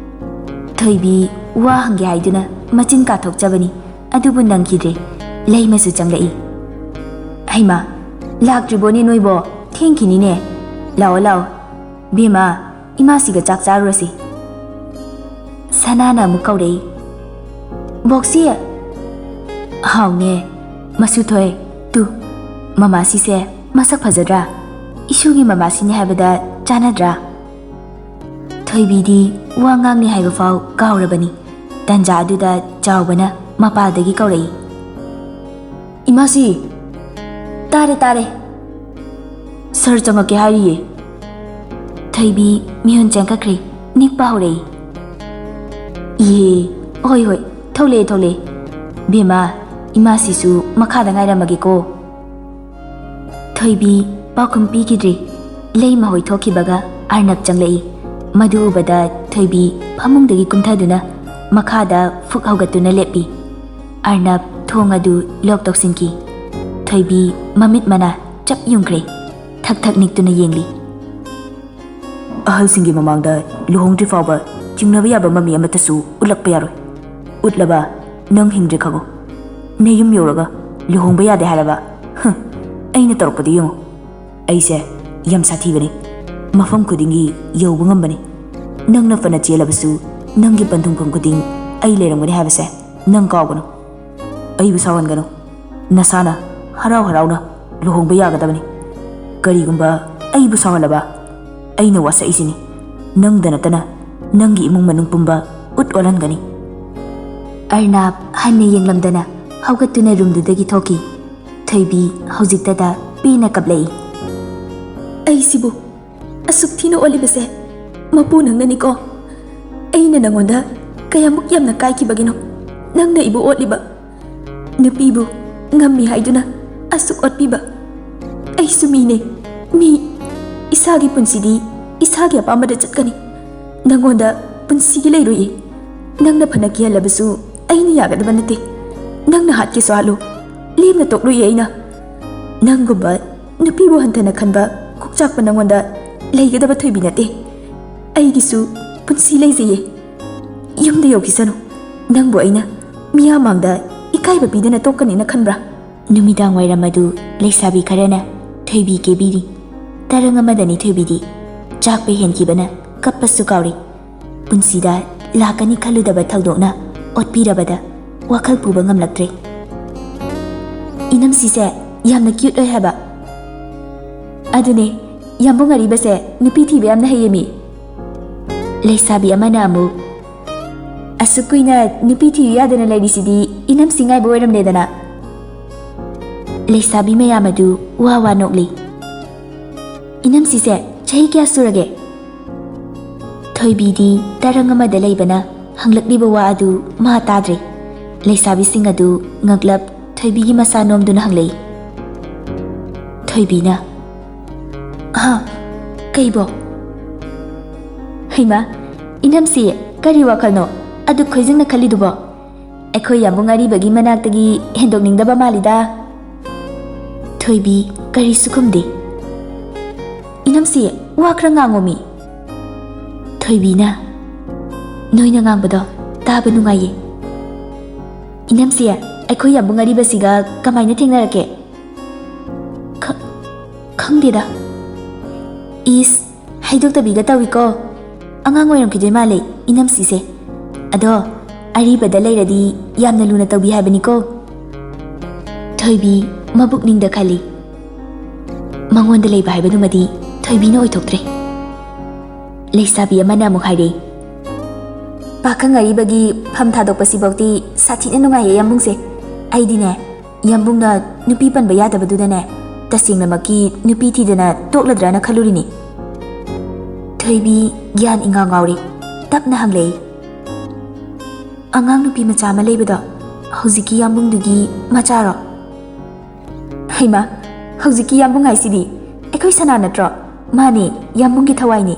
ꯊꯣꯏꯕꯤ ꯋꯥ ꯍꯪꯒꯦ ꯍꯥꯏꯗꯨꯅ ꯃꯆꯤꯟ ꯀꯥꯊꯣꯛꯆꯕꯅꯤ, ꯑꯗꯨꯕꯨ ꯅꯪꯈꯤꯗ꯭ꯔꯦ꯫ ꯂꯩꯃꯁꯨ ꯆꯪꯂꯛꯏ꯫ "ꯍꯩꯃꯥ, ꯂꯥꯛꯇ꯭ꯔꯤꯕꯣꯅꯦ ꯅꯣꯏꯕꯣ? ꯊꯦꯡꯈꯤꯅꯤꯅꯦ꯫ ꯂꯥꯛꯑꯣ, ꯂꯥꯛꯑꯣ꯫ ꯕꯦꯝꯃ, ꯏꯃꯥꯁꯤꯒ ꯆꯥꯛ ꯆꯥꯔꯨꯔꯁꯤ꯫" ꯁꯅꯥꯅ ꯑꯃꯨꯛ ꯀꯧꯔꯛꯏ꯫ "ꯕꯣꯛꯁꯤ!" "ꯍꯥꯎꯅꯦ, ꯃꯁꯨ ꯊꯣꯏ, ꯇꯨ, ꯃꯃꯥꯁꯤꯁꯦ ꯃꯁꯛ ꯐꯖꯗ꯭ꯔꯥ? ꯏꯁꯨꯒꯤ ꯃꯃꯥꯁꯤꯅꯤ ꯍꯥꯏꯕꯗ ꯆꯥꯟꯅꯗ꯭ꯔꯥ?" ꯊꯣꯏꯕꯤꯗꯤ ꯋꯥ ꯉꯥꯡꯅꯤ ꯍꯥꯏꯕ ꯐꯥꯎ ꯀꯥꯎꯔꯕꯅꯤ꯫ ꯇꯟꯖꯥ ꯑꯗꯨꯗ ꯆꯥꯎꯕꯅ ꯃꯄꯥꯗꯒꯤ ꯀꯧꯔꯛꯏ꯫ "ꯏꯃꯥꯁꯤ!" "ꯇꯥꯔꯦ, ꯇꯥꯔꯦ꯫ ꯁꯥꯔ ꯆꯪꯉꯛꯀꯦ ꯍꯥꯏꯔꯤꯌꯦ꯫" ꯊꯣꯏꯕꯤ ꯃꯤꯍꯨꯟ ꯆꯦꯟꯈꯠꯈ꯭ꯔꯦ, ꯅꯤꯛꯄ ꯍꯧꯔꯛꯏ꯫ "ꯏꯍꯦ, ꯍꯣꯏ, ꯍꯣꯏ, ꯊꯣꯛꯂꯛꯑꯦ, ꯊꯣꯛꯂꯛꯑꯦ꯫ ꯕꯦꯝꯃ, ꯏꯃꯥꯁꯤꯁꯨ ꯃꯈꯥꯗ ꯉꯥꯏꯔꯝꯃꯒꯦꯀꯣ꯫" ꯊꯣꯏꯕꯤ ꯄꯥꯎꯈꯨꯝ ꯄꯤꯈꯤꯗ꯭ꯔꯤ꯫ ꯂꯩꯃ ꯍꯣꯏ ꯊꯣꯛꯈꯤꯕꯒ ꯑꯔꯅꯕ ꯆꯪꯂꯛꯏ꯫ ꯃꯗꯨ ꯎꯕꯗ ꯊꯣꯏꯕꯤ ꯐꯃꯨꯡꯗꯒꯤ ꯀꯨꯝꯊꯗꯨꯅ ꯃꯈꯥꯗ ꯐꯨꯛ ꯍꯧꯒꯠꯇꯨꯅ ꯂꯦꯞꯄꯤ꯫ ꯑꯔꯅꯕ ꯊꯣꯡ ꯑꯗꯨ ꯂꯣꯛ ꯇꯧꯁꯤꯟꯈꯤ꯫ ꯊꯣꯏꯕꯤ ꯃꯃꯤꯠ ꯃꯅꯥ ꯆꯞ ꯌꯨꯡꯈ꯭ꯔꯦ꯫ ꯊꯛ ꯊꯛ ꯅꯤꯛꯇꯨꯅ ꯌꯦꯡꯂꯤ꯫ "ꯑꯍꯜꯁꯤꯡꯒꯤ ꯃꯃꯥꯡꯗ ꯂꯨꯍꯣꯡꯗ꯭ꯔꯤ ꯐꯥꯎꯕ ꯆꯤꯡꯅꯕ ꯌꯥꯕ ꯃꯃꯤ ꯑꯃꯠꯇꯁꯨ ꯎꯠꯂꯛꯄ ꯌꯥꯔꯣꯏ꯫ ꯎꯠꯂꯕ ꯅꯪ ꯍꯤꯡꯗ꯭ꯔꯦ ꯈꯪꯉꯨ꯫ ꯅꯌꯨꯝ ꯌꯧꯔꯒ ꯂꯨꯍꯣꯡꯕ ꯌꯥꯗꯦ ꯍꯥꯏꯔꯕ? ꯍꯨꯝ, ꯑꯩꯅ ꯇꯧꯔꯛꯄꯗꯨ ꯌꯦꯡꯉꯨ꯫ ꯑꯩꯁꯦ ꯌꯥꯝ ꯁꯥꯊꯤꯕꯅꯤ꯫ ꯃꯐꯝ ꯈꯨꯗꯤꯡꯒꯤ ꯌꯧꯕ ꯉꯝꯕꯅꯤ꯫ ꯅꯪꯅ ꯐꯅ ꯆꯦꯜꯂꯕꯁꯨ ꯅꯪꯒꯤ ꯄꯟꯊꯨꯡꯐꯝ ꯈꯨꯗꯤꯡ ꯑꯩ ꯂꯩꯔꯝꯒꯅꯤ ꯍꯥꯏꯕꯁꯦ ꯅꯪ ꯀꯥꯎꯒꯅꯨ꯫ ꯑꯩꯕꯨ ꯁꯥꯎꯍꯟꯒꯅꯨ꯫ ꯅꯁꯥꯅ ꯍꯔꯥꯎ ꯍꯔꯥꯎꯅ ꯂꯨꯍꯣꯡꯕ ꯌꯥꯒꯗꯕꯅꯤ꯫ ꯀꯔꯤꯒꯨꯝꯕ ꯑꯩꯕꯨ ꯁꯥꯎꯍꯜꯂꯕ, ꯑꯩꯅ ꯋꯥꯁꯛꯏꯁꯤꯅꯤ꯫ ꯅꯪꯗ ꯅꯠꯇꯅ ꯅꯪꯒꯤ ꯏꯃꯨꯡ ꯃꯅꯨꯡ ꯄꯨꯝꯕ ꯎꯠ ꯑꯣꯜꯍꯟꯒꯅꯤ꯫ ꯑꯔꯅꯥꯕ ꯍꯟꯅ ꯌꯦꯡꯂꯝꯗꯅ ꯍꯧꯒꯠꯇꯨꯅ ꯔꯨꯝꯗꯨꯗꯒꯤ ꯊꯣꯛꯈꯤ꯫ ꯊꯣꯏꯕꯤ ꯍꯧꯖꯤꯛꯇꯗ ꯄꯦꯟꯅ ꯀꯞꯂꯛꯏ꯫ ꯑꯩꯁꯤꯕꯨ ꯑꯁꯨꯛ ꯊꯤꯅ ꯑꯣꯠꯂꯤꯕꯁꯦ ꯃꯄꯨ ꯅꯪꯅꯅꯤꯀꯣ꯫ ꯑꯩꯅ ꯅꯪꯉꯣꯟꯗ ꯀꯌꯥꯃꯨꯛ ꯌꯥꯝꯅ ꯀꯥꯏꯈꯤꯕꯒꯤꯅꯣ ꯅꯪꯅ ꯑꯩꯕꯨ ꯑꯣꯠꯂꯤꯕ? ꯅꯨꯄꯤꯕꯨ ꯉꯝꯃꯤ ꯍꯥꯏꯗꯨꯅ ꯑꯁꯨꯛ ꯑꯣꯠꯄꯤꯕ? ꯑꯩꯁꯨ ꯃꯤꯅꯦ, ꯃꯤ꯫ ꯏꯁꯥꯒꯤ ꯄꯨꯟꯁꯤꯗꯤ ꯏꯁꯥꯒꯤ ꯑꯄꯥꯝꯕꯗ ꯆꯠꯀꯅꯤ꯫ ꯅꯪꯉꯣꯟꯗ ꯄꯨꯟꯁꯤꯒꯤ ꯂꯩꯔꯣꯏꯌꯦ꯫ ꯅꯪꯅ ꯐꯅ ꯀꯤꯍꯜꯂꯕꯁꯨ ꯑꯩꯅ ꯌꯥꯒꯗꯕ ꯅꯠꯇꯦ꯫ ꯅꯪꯅ ꯍꯥꯠꯀꯦꯁꯨ ꯍꯥꯠꯂꯨ, ꯂꯦꯝꯅ ꯇꯣꯛꯂꯣꯏꯌꯦ ꯑꯩꯅ꯫ ꯅꯪꯒꯨꯝꯕ ꯅꯨꯄꯤꯕꯨ ꯍꯟꯊꯅ ꯈꯟꯕ ꯀꯣꯛꯆꯥꯛꯄ ꯅꯪꯉꯣꯟꯗ ꯂꯩꯒꯗꯕ ꯊꯣꯏꯕꯤ ꯅꯠꯇꯦ꯫ ꯑꯩꯒꯤꯁꯨ ꯄꯨꯟꯁꯤ ꯂꯩꯖꯩꯌꯦ꯫ ꯌꯨꯝꯗ ꯌꯧꯈꯤꯁꯅꯨ꯫ ꯅꯪꯕꯨ ꯑꯩꯅ ꯃꯤꯌꯥꯝ ꯃꯥꯡꯗ ꯏꯀꯥꯏꯕ ꯄꯤꯗꯅ ꯇꯣꯛꯀꯅꯤꯅ ꯈꯟꯕ꯭ꯔꯥ? ꯅꯨꯃꯤꯗꯥꯡ ꯋꯥꯏꯔꯝ ꯑꯗꯨ ꯂꯩꯁꯥꯕꯤ ꯈꯔꯅ ꯊꯣꯏꯕꯤ ꯀꯦꯕꯤꯔꯤ꯫ ꯇꯔꯪ ꯑꯃꯗꯅꯤ ꯊꯣꯏꯕꯤꯗꯤ꯫ ꯆꯥꯛꯄ ꯍꯦꯟꯈꯤꯕꯅ ꯀꯞꯄꯁꯨ ꯀꯥꯎꯔꯤ꯫ ꯄꯨꯟꯁꯤꯗ ꯂꯥꯛꯀꯅꯤ ꯈꯜꯂꯨꯗꯕ ꯊꯧꯗꯣꯛꯅ ꯑꯣꯠꯄꯤꯔꯕꯗ ꯋꯥꯈꯜ ꯄꯨꯕ ꯉꯝꯂꯛꯇ꯭ꯔꯦ꯫ ꯏꯅꯝꯁꯤꯁꯦ ꯌꯥꯝꯅ ꯀ꯭ꯌꯨꯠ ꯑꯣꯏ ꯍꯥꯏꯕ꯫ ꯑꯗꯨꯅꯦ, ꯌꯥꯝꯕꯨꯡ ꯑꯔꯤꯕꯁꯦ ꯅꯨꯄꯤ ꯊꯤꯕ ꯌꯥꯝꯅ ꯍꯩꯌꯦ ꯃꯤ꯫ ꯂꯩꯁꯥꯕꯤ ꯑꯃꯅ ꯑꯃꯨꯛ, "ꯑꯁꯨꯛ ꯀꯨꯏꯅ ꯅꯨꯄꯤ ꯊꯤꯌꯨ ꯌꯥꯗꯅ ꯂꯩꯔꯤꯁꯤꯗꯤ ꯏꯅꯝꯁꯤ ꯉꯥꯏꯕ ꯑꯣꯏꯔꯝꯂꯦꯗꯅ?" ꯂꯩꯁꯥꯕꯤ ꯃꯌꯥꯝ ꯑꯗꯨ ꯋꯥ ꯋꯥ ꯅꯣꯛꯂꯤ꯫ "ꯏꯅꯝꯁꯤꯁꯦ ꯆꯍꯤ ꯀꯌꯥ ꯁꯨꯔꯒꯦ?" ꯊꯣꯏꯕꯤꯗꯤ ꯇꯔꯪ ꯑꯃꯗ ꯂꯩꯕꯅ ꯍꯪꯂꯛꯂꯤꯕ ꯋꯥ ꯑꯗꯨ ꯃꯥ ꯇꯥꯗ꯭ꯔꯦ꯫ ꯂꯩꯁꯥꯕꯤꯁꯤꯡ ꯑꯗꯨ ꯉꯛꯂꯞ ꯊꯣꯏꯕꯤꯒꯤ ꯃꯁꯥ ꯅꯣꯝꯗꯨꯅ ꯍꯪꯂꯛꯏ꯫ ꯊꯣꯏꯕꯤꯅ, "ꯍꯥ? ꯀꯩꯕꯣ?" "ꯍꯩꯃꯥ, ꯏꯅꯝꯁꯤ, ꯀꯔꯤ ꯋꯥꯈꯜꯅꯣ ꯑꯗꯨꯛ ꯈꯣꯏꯖꯪꯅ ꯈꯜꯂꯤꯗꯨꯕꯣ? ꯑꯩꯈꯣꯏ ꯌꯥꯝꯕꯨꯡ ꯑꯔꯤꯕꯒꯤ ꯃꯅꯥꯛꯇꯒꯤ ꯍꯦꯟꯗꯣꯛꯅꯤꯡꯗꯕ ꯃꯥꯜꯂꯤꯗ?" ꯊꯣꯏꯕꯤ ꯀꯔꯤꯁꯨ ꯈꯨꯝꯗꯦ꯫ "ꯏꯅꯝꯁꯤ, ꯋꯥ ꯈꯔ ꯉꯥꯡꯉꯣꯃꯤ꯫" ꯊꯣꯏꯕꯤꯅ, "ꯅꯣꯏꯅ ꯉꯥꯡꯕꯗꯣ ꯇꯥꯕ ꯅꯨꯡꯉꯥꯏꯌꯦ꯫ ꯏꯅꯝꯁꯤ, ꯑꯩꯈꯣꯏ ꯌꯥꯝꯕꯨꯡ ꯑꯔꯤꯕꯁꯤꯒ ꯀꯃꯥꯏꯅ ꯊꯦꯡꯅꯔꯛꯀꯦ?" "ꯈ-, ꯈꯪꯗꯦꯗ꯫" "ꯏꯁ, ꯍꯥꯏꯗꯣꯛꯇꯕꯤꯒ ꯇꯧꯏꯀꯣ꯫ ꯑꯉꯥꯡ ꯑꯣꯏꯔꯝꯈꯤꯗꯣꯏ ꯃꯥꯜꯂꯦ ꯏꯅꯝꯁꯤꯁꯦ꯫ ꯑꯗꯣ ꯑꯔꯤꯕꯗ ꯂꯩꯔꯗꯤ ꯌꯥꯝꯅ ꯂꯨꯅ ꯇꯧꯕꯤ ꯍꯥꯏꯕꯅꯤꯀꯣ꯫" ꯊꯣꯏꯕꯤ ꯃꯕꯨꯛꯅꯤꯡꯗ ꯈꯜꯂꯤ꯫ ꯃꯉꯣꯟꯗ ꯂꯩꯕ ꯍꯥꯏꯕꯗꯨꯃꯗꯤ ꯊꯣꯏꯕꯤꯅ ꯑꯣꯏꯊꯣꯛꯇ꯭ꯔꯦ꯫ ꯂꯩꯁꯥꯕꯤ ꯑꯃꯅ ꯑꯃꯨꯛ ꯍꯥꯏꯔꯛꯏ, "ꯄꯥꯈꯪ ꯑꯔꯤꯕꯒꯤ ꯐꯝ ꯊꯥꯗꯣꯛꯄꯁꯤꯐꯧꯗꯤ ꯁꯥꯊꯤꯅ ꯅꯨꯡꯉꯥꯏꯌꯦ ꯌꯥꯝꯕꯨꯡꯁꯦ꯫ ꯑꯩꯗꯤꯅꯦ, ꯌꯥꯝꯕꯨꯡꯅ ꯅꯨꯄꯤ ꯄꯟꯕ ꯌꯥꯗꯕꯗꯨꯗꯅꯦ, ꯇꯁꯦꯡꯅꯃꯛꯀꯤ ꯅꯨꯄꯤ ꯊꯤꯗꯅ ꯇꯣꯛꯂꯗ꯭ꯔꯅ ꯈꯜꯂꯨꯔꯤꯅꯤ꯫" ꯊꯣꯏꯕꯤ ꯒ꯭ꯌꯥꯟ ꯏꯉꯥꯎ ꯉꯥꯎꯔꯤ꯫ ꯇꯞꯅ ꯍꯪꯂꯛꯏ, "ꯑꯉꯥꯡ ꯅꯨꯄꯤ ꯃꯆꯥ ꯑꯃ ꯂꯩꯕꯗꯣ, ꯍꯧꯖꯤꯛꯀꯤ ꯌꯥꯝꯕꯨꯡꯗꯨꯒꯤ ꯃꯆꯥꯔꯣ?" "ꯍꯩꯃꯥ, ꯍꯧꯖꯤꯛꯀꯤ ꯌꯥꯝꯕꯨꯡ ꯍꯥꯏꯁꯤꯗꯤ ꯑꯩꯈꯣꯏ ꯁꯅꯥ ꯅꯠꯇ꯭ꯔꯣ? ꯃꯥꯅꯦ, ꯌꯥꯝꯕꯨꯡꯒꯤ ꯊꯋꯥꯏꯅꯤ꯫"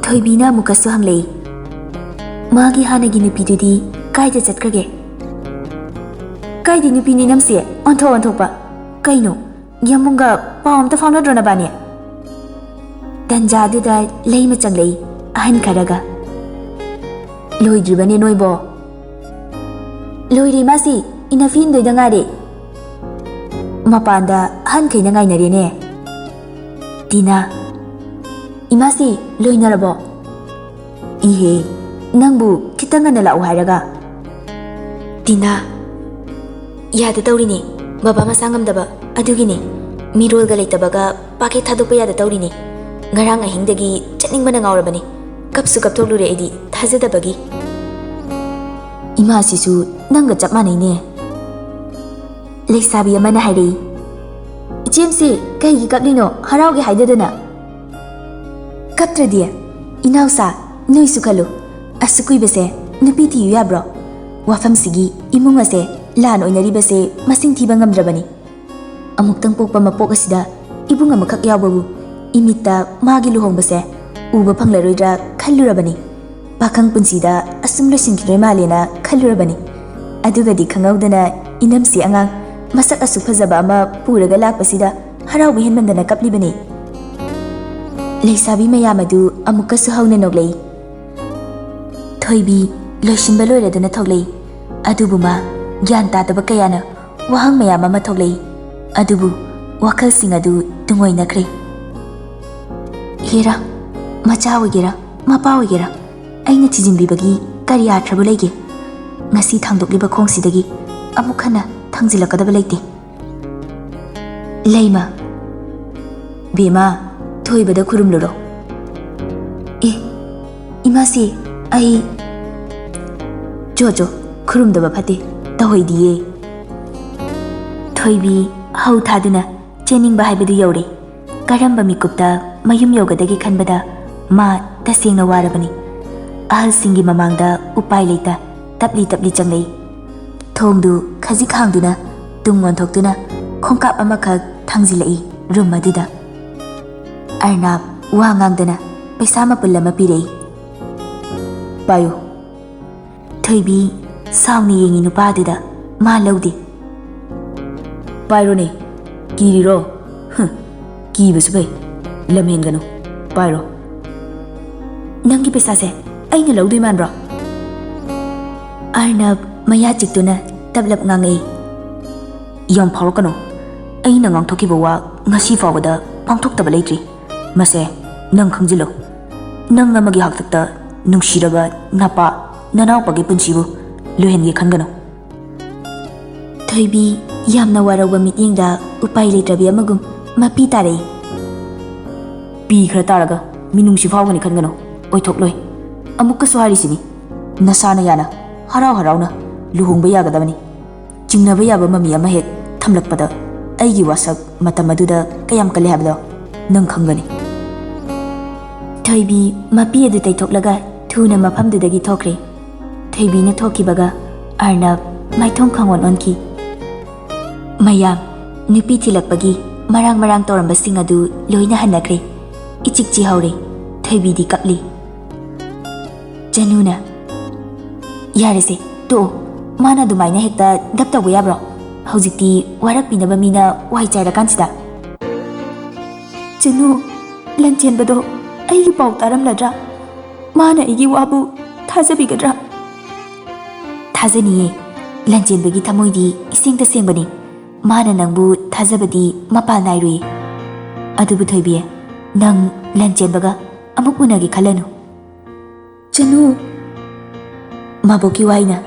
ꯊꯣꯏꯕꯤꯅ ꯑꯃꯨꯛꯀꯁꯨ ꯍꯪꯂꯛꯏ, "ꯃꯥꯒꯤ ꯍꯥꯟꯅꯒꯤ ꯅꯨꯄꯤꯗꯨꯗꯤ ꯀꯥꯏꯗ ꯆꯠꯈ꯭ꯔꯒꯦ?" "ꯀꯥꯏꯗꯤ ꯅꯨꯄꯤꯅꯣ ꯏꯅꯝꯁꯦ, ꯑꯣꯟꯊꯣꯛ ꯑꯣꯟꯊꯣꯛꯄ꯫ ꯀꯩꯅꯣ, ꯌꯥꯝꯕꯨꯡꯒ ꯄꯥꯎ ꯑꯝꯇ ꯐꯥꯎꯅꯗ꯭ꯔꯣ ꯅꯕꯥꯅꯤ?" ꯇꯟꯖꯥꯗꯨꯗ ꯂꯩꯃ ꯆꯪꯂꯛꯏ, ꯑꯍꯟ ꯈꯔꯒ꯫ "ꯂꯣꯏꯗ꯭ꯔꯤꯕꯅꯦ ꯅꯣꯏꯕꯣ?" "ꯂꯣꯏꯔꯦ ꯏꯃꯥꯁꯤ, ꯏꯟꯅꯐꯤ ꯏꯟꯗꯣꯏꯗ ꯉꯥꯏꯔꯦ꯫" ꯃꯄꯥꯟꯗ ꯑꯍꯟꯈꯩꯅ ꯉꯥꯏꯅꯔꯦꯅꯦ꯫ ꯇꯤꯅꯥ, "ꯏꯃꯥꯁꯤ, ꯂꯣꯏꯅꯔꯕꯣ?" "ꯏꯍꯦ, ꯅꯪꯕꯨ ꯈꯤꯇꯪ ꯉꯟꯅ ꯂꯥꯛꯎ ꯍꯥꯏꯔꯒ꯫" ꯇꯤꯅꯥ, "ꯌꯥꯗ ꯇꯧꯔꯤꯅꯦ, ꯕꯕꯥ ꯃꯁꯥ ꯉꯝꯗꯕ, ꯑꯗꯨꯒꯤꯅꯦ꯫ ꯃꯤꯔꯣꯜꯒ ꯂꯩꯇꯕꯒ ꯄꯥꯀꯦꯠ ꯊꯥꯗꯣꯛꯄ ꯌꯥꯗ ꯇꯧꯔꯤꯅꯦ꯫ ꯉꯔꯥꯡ ꯑꯍꯤꯡꯗꯒꯤ ꯆꯠꯅꯤꯡꯕꯅ ꯉꯥꯎꯔꯕꯅꯤ꯫ ꯀꯞꯁꯨ ꯀꯞꯊꯣꯛꯂꯨꯔꯦ ꯑꯩꯗꯤ, ꯊꯥꯖꯗꯕꯒꯤ꯫" "ꯏꯃꯥꯁꯤꯁꯨ ꯅꯪꯒ ꯆꯞ ꯃꯥꯟꯅꯩꯅꯦ꯫" ꯂꯩꯁꯥꯕꯤ ꯑꯃꯅ ꯍꯥꯏꯔꯛꯏ, "ꯏꯆꯦꯝꯁꯤ, ꯀꯩꯒꯤ ꯀꯞꯂꯤꯅꯣ? ꯍꯔꯥꯎꯒꯦ ꯍꯥꯏꯗꯗꯅ?" "ꯀꯞꯇ꯭ꯔꯗꯤ? ꯏꯅꯥꯎꯁꯥ, ꯅꯣꯏꯁꯨ ꯈꯜꯂꯨ꯫ ꯑꯁꯨꯛ ꯀꯨꯏꯕꯁꯦ ꯅꯨꯄꯤ ꯊꯤꯌꯨ ꯌꯥꯕ꯭ꯔꯣ? ꯋꯥꯐꯝꯁꯤꯒꯤ ꯏꯃꯨꯡ ꯑꯁꯦ ꯂꯥꯟ ꯑꯣꯏꯅꯔꯤꯕꯁꯦ ꯃꯁꯤꯡ ꯊꯤꯕ ꯉꯝꯗ꯭ꯔꯕꯅꯤ꯫ ꯑꯃꯨꯛꯇꯪ ꯄꯣꯛꯄ ꯃꯄꯣꯛ ꯑꯁꯤꯗ ꯏꯕꯨꯡ ꯑꯃꯈꯛ ꯌꯥꯎꯕꯕꯨ ꯏꯃꯤꯠꯇ ꯃꯥꯒꯤ ꯂꯨꯍꯣꯡꯕꯁꯦ ꯎꯕ ꯐꯪꯂꯔꯣꯏꯗ꯭ꯔꯥ ꯈꯜꯂꯨꯔꯕꯅꯤ꯫ ꯄꯥꯈꯪ ꯄꯨꯟꯁꯤꯗ ꯑꯁꯨꯝ ꯂꯣꯏꯁꯤꯟꯈꯤꯗꯣꯏ ꯃꯥꯜꯂꯦꯅ ꯈꯜꯂꯨꯔꯕꯅꯤ꯫ ꯑꯗꯨꯒꯗꯤ ꯈꯪꯍꯧꯗꯅ ꯏꯅꯝꯁꯤ ꯑꯉꯥꯡ ꯃꯁꯛ ꯑꯁꯨꯛ ꯐꯖꯕ ꯑꯃ ꯄꯨꯔꯒ ꯂꯥꯛꯄꯁꯤꯗ ꯍꯔꯥꯎꯕ ꯍꯦꯟꯃꯟꯗꯅ ꯀꯞꯂꯤꯕꯅꯤ꯫" ꯂꯩꯁꯥꯕꯤ ꯃꯌꯥꯝ ꯑꯗꯨ ꯑꯃꯨꯛꯀꯁꯨ ꯍꯧꯅ ꯅꯣꯛꯂꯛꯏ꯫ ꯊꯣꯏꯕꯤ ꯂꯣꯏꯁꯤꯟꯕ ꯂꯣꯏꯔꯗꯨꯅ ꯊꯣꯛꯂꯛꯏ꯫ ꯑꯗꯨꯕꯨ ꯃꯥ ꯒ꯭ꯌꯥꯟ ꯇꯥꯗꯕ ꯀꯌꯥꯅ ꯋꯥꯍꯪ ꯃꯌꯥꯝ ꯑꯃ ꯊꯣꯛꯂꯛꯏ꯫ ꯑꯗꯨꯕꯨ ꯋꯥꯈꯜꯁꯤꯡ ꯑꯗꯨ ꯇꯨꯡꯑꯣꯏꯅꯈ꯭ꯔꯦ꯫ "ꯍꯦꯔꯥ, ꯃꯆꯥ ꯑꯣꯏꯒꯦꯔꯥ, ꯃꯄꯥ ꯑꯣꯏꯒꯦꯔꯥ, ꯑꯩꯅ ꯊꯤꯖꯤꯟꯕꯤꯕꯒꯤ ꯀꯔꯤ ꯑꯥꯔꯊ꯭ꯔꯕꯨ ꯂꯩꯒꯦ? ꯉꯁꯤ ꯊꯥꯡꯗꯣꯛꯂꯤꯕ ꯈꯣꯡꯁꯤꯗꯒꯤ ꯑꯃꯨꯛ ꯍꯟꯅ ꯊꯥꯡꯖꯤꯜꯂꯛꯀꯗꯕ ꯂꯩꯇꯦ꯫" ꯂꯩꯃ, "ꯕꯦꯃꯥ, ꯊꯣꯏꯕꯗ ꯈꯨꯔꯨꯝꯂꯨꯔꯣ꯫" "ꯏꯃꯥꯁꯤ, ꯑꯩ"꯫ "ꯆꯣ ꯆꯣ, ꯈꯨꯔꯨꯝꯗꯕ ꯐꯠꯇꯦ, ꯇꯧꯍꯩꯗꯤꯌꯦ"꯫ ꯊꯣꯏꯕꯤ ꯍꯧ ꯊꯥꯗꯨꯅ ꯆꯦꯟꯅꯤꯡꯕ ꯍꯥꯏꯕꯗꯨ ꯌꯧꯔꯦ꯫ ꯀꯔꯝꯕ ꯃꯤꯀꯨꯞꯇ ꯃꯌꯨꯝ ꯌꯧꯒꯗꯒꯦ ꯈꯟꯕꯗ ꯃꯥ ꯇꯁꯦꯡꯅ ꯋꯥꯔꯕꯅꯤ꯫ ꯑꯍꯜꯁꯤꯡꯒꯤ ꯃꯃꯥꯡꯗ ꯎꯄꯥꯏ ꯂꯩꯇ ꯇꯞꯂꯤ ꯇꯞꯂꯤ ꯆꯪꯂꯛꯏ꯫ ꯊꯣꯡꯗꯨ ꯈꯖꯤꯛ ꯍꯥꯡꯗꯨꯅ ꯇꯨꯡ ꯑꯣꯟꯊꯣꯛꯇꯨꯅ ꯈꯣꯡꯀꯥꯞ ꯑꯃꯈꯛ ꯊꯥꯡꯖꯤꯜꯂꯛꯏ ꯔꯨꯝ ꯑꯗꯨꯗ꯫ ꯑꯔꯅꯥꯞ ꯋꯥ ꯉꯥꯡꯗꯅ ꯄꯩꯁꯥ ꯃꯄꯨꯜ ꯑꯃ ꯄꯤꯔꯛꯏ꯫ "ꯄꯥꯏꯌꯨ"꯫ ꯊꯣꯏꯕꯤ ꯁꯥꯎꯅ ꯌꯦꯡꯉꯤ ꯅꯨꯄꯥ ꯑꯗꯨꯗ꯫ ꯃꯥ ꯂꯧꯗꯦ꯫ "ꯄꯥꯏꯔꯣꯅꯦ, ꯀꯤꯔꯤꯔꯣ? ꯍꯨꯝ, ꯀꯤꯕꯁꯨ ꯐꯩ, ꯂꯝ ꯍꯦꯟꯒꯅꯨ, ꯄꯥꯏꯔꯣ"꯫ "ꯅꯪꯒꯤ ꯄꯩꯁꯥꯁꯦ ꯑꯩꯅ ꯂꯧꯗꯣꯏ ꯃꯥꯟꯕ꯭ꯔꯣ?" ꯑꯔꯅꯕ ꯃꯌꯥ ꯆꯤꯛꯇꯨꯅ ꯇꯞꯂꯞ ꯉꯥꯡꯉꯛꯏ꯫ "ꯌꯥꯝ ꯐꯥꯎꯔꯛꯀꯅꯨ꯫ ꯑꯩꯅ ꯉꯥꯡꯊꯣꯛꯈꯤꯕ ꯋꯥ ꯉꯁꯤ ꯐꯥꯎꯕꯗ ꯄꯥꯡꯊꯣꯛꯇꯕ ꯂꯩꯇ꯭ꯔꯤ꯫ ꯃꯁꯦ ꯅꯪ ꯈꯪꯖꯤꯜꯂꯨ꯫ ꯅꯪ ꯑꯃꯒꯤ ꯍꯥꯛꯇꯛꯇ ꯅꯨꯡꯁꯤꯔꯕ ꯅꯄꯥ, ꯅꯅꯥꯎꯄꯥꯒꯤ ꯄꯨꯟꯁꯤꯕꯨ ꯂꯣꯏꯍꯟꯒꯦ ꯈꯟꯒꯅꯨ"꯫ ꯊꯣꯏꯕꯤ ꯌꯥꯝꯅ ꯋꯥꯔꯧꯕ ꯃꯤꯠꯌꯦꯡꯗ ꯎꯄꯥꯏ ꯂꯩꯇ꯭ꯔꯕꯤ ꯑꯃꯒꯨꯝ ꯃꯄꯤ ꯇꯥꯔꯛꯏ꯫ "ꯄꯤ ꯈꯔ ꯇꯥꯔꯒ ꯃꯤꯅꯨꯡꯁꯤ ꯐꯥꯎꯒꯅꯤ ꯈꯟꯒꯅꯨ, ꯑꯣꯏꯊꯣꯛꯂꯣꯏ꯫ ꯑꯃꯨꯛꯀꯁꯨ ꯍꯥꯏꯔꯤꯁꯤꯅꯤ, ꯅꯁꯥꯅ ꯌꯥꯅ ꯍꯔꯥꯎ ꯍꯔꯥꯎꯅ ꯂꯨꯍꯣꯡꯕ ꯌꯥꯒꯗꯕꯅꯤ꯫ ꯆꯤꯡꯅꯕ ꯌꯥꯕ ꯃꯃꯤ ꯑꯃ ꯍꯦꯛ ꯊꯝꯂꯛꯄꯗ ꯑꯩꯒꯤ ꯋꯥꯁꯛ ꯃꯇꯝ ꯑꯗꯨꯗ ꯀꯌꯥꯝ ꯀꯜꯂꯤ ꯍꯥꯏꯕꯗꯣ ꯅꯪ ꯈꯪꯒꯅꯤ"꯫ ꯊꯣꯏꯕꯤ ꯃꯄꯤ ꯑꯗꯨ ꯇꯩꯊꯣꯛꯂꯒ ꯊꯨꯅ ꯃꯐꯝꯗꯨꯗꯒꯤ ꯊꯣꯛꯈ꯭ꯔꯦ꯫ ꯊꯣꯏꯕꯤꯅ ꯊꯣꯛꯈꯤꯕꯒ ꯑꯔꯅꯕ ꯃꯥꯏꯊꯣꯡ ꯈꯪꯑꯣꯟ ꯑꯣꯟꯈꯤ꯫ ꯃꯌꯥꯝ ꯅꯨꯄꯤ ꯊꯤꯜꯂꯛꯄꯒꯤ ꯃꯔꯥꯡ ꯃꯔꯥꯡ ꯇꯧꯔꯝꯕꯁꯤꯡ ꯑꯗꯨ ꯂꯣꯏꯅ ꯍꯟꯅꯈ꯭ꯔꯦ꯫ ꯏꯆꯤꯛ ꯆꯤꯍꯧꯔꯦ꯫ ꯊꯣꯏꯕꯤꯗꯤ ꯀꯞꯂꯤ꯫ ꯆꯅꯨꯅ, "ꯌꯥꯔꯦꯁꯦ, ꯇꯣꯛꯑꯣ꯫ ꯃꯥꯅ ꯑꯗꯨꯃꯥꯏꯅ ꯍꯦꯛꯇ ꯗꯞ ꯇꯧꯕ ꯌꯥꯕ꯭ꯔꯣ? ꯍꯧꯖꯤꯛꯇꯤ ꯋꯥꯔꯛꯄꯤꯅꯕ ꯃꯤꯅ ꯋꯥꯏ ꯆꯥꯏꯔꯀꯥꯟꯁꯤꯗ"꯫ "ꯆꯅꯨ, ꯂꯟꯆꯦꯟꯕꯗꯣ ꯑꯩꯒꯤ ꯄꯥꯎ ꯇꯥꯔꯝꯂꯗ꯭ꯔꯥ? ꯃꯥꯅ ꯑꯩꯒꯤ ꯋꯥꯕꯨ ꯊꯥꯖꯕꯤꯒꯗ꯭ꯔꯥ?" "ꯊꯥꯖꯅꯤꯌꯦ꯫ ꯂꯟꯆꯦꯟꯕꯒꯤ ꯊꯃꯣꯏꯗꯤ ꯏꯁꯦꯡꯇ ꯁꯦꯡꯕꯅꯤ꯫ ꯃꯥꯅ ꯅꯪꯕꯨ ꯊꯥꯖꯕꯗꯤ ꯃꯄꯥꯜ ꯅꯥꯏꯔꯨꯏ꯫ ꯑꯗꯨꯕꯨ ꯊꯣꯏꯕꯤ, ꯅꯪ ꯂꯟꯆꯦꯟꯕꯒ ꯑꯃꯨꯛ ꯎꯅꯒꯦ ꯈꯜꯂꯅꯨ"꯫ "ꯆꯅꯨ"꯫ "ꯃꯕꯣꯛꯀꯤ ꯋꯥꯍꯩꯅ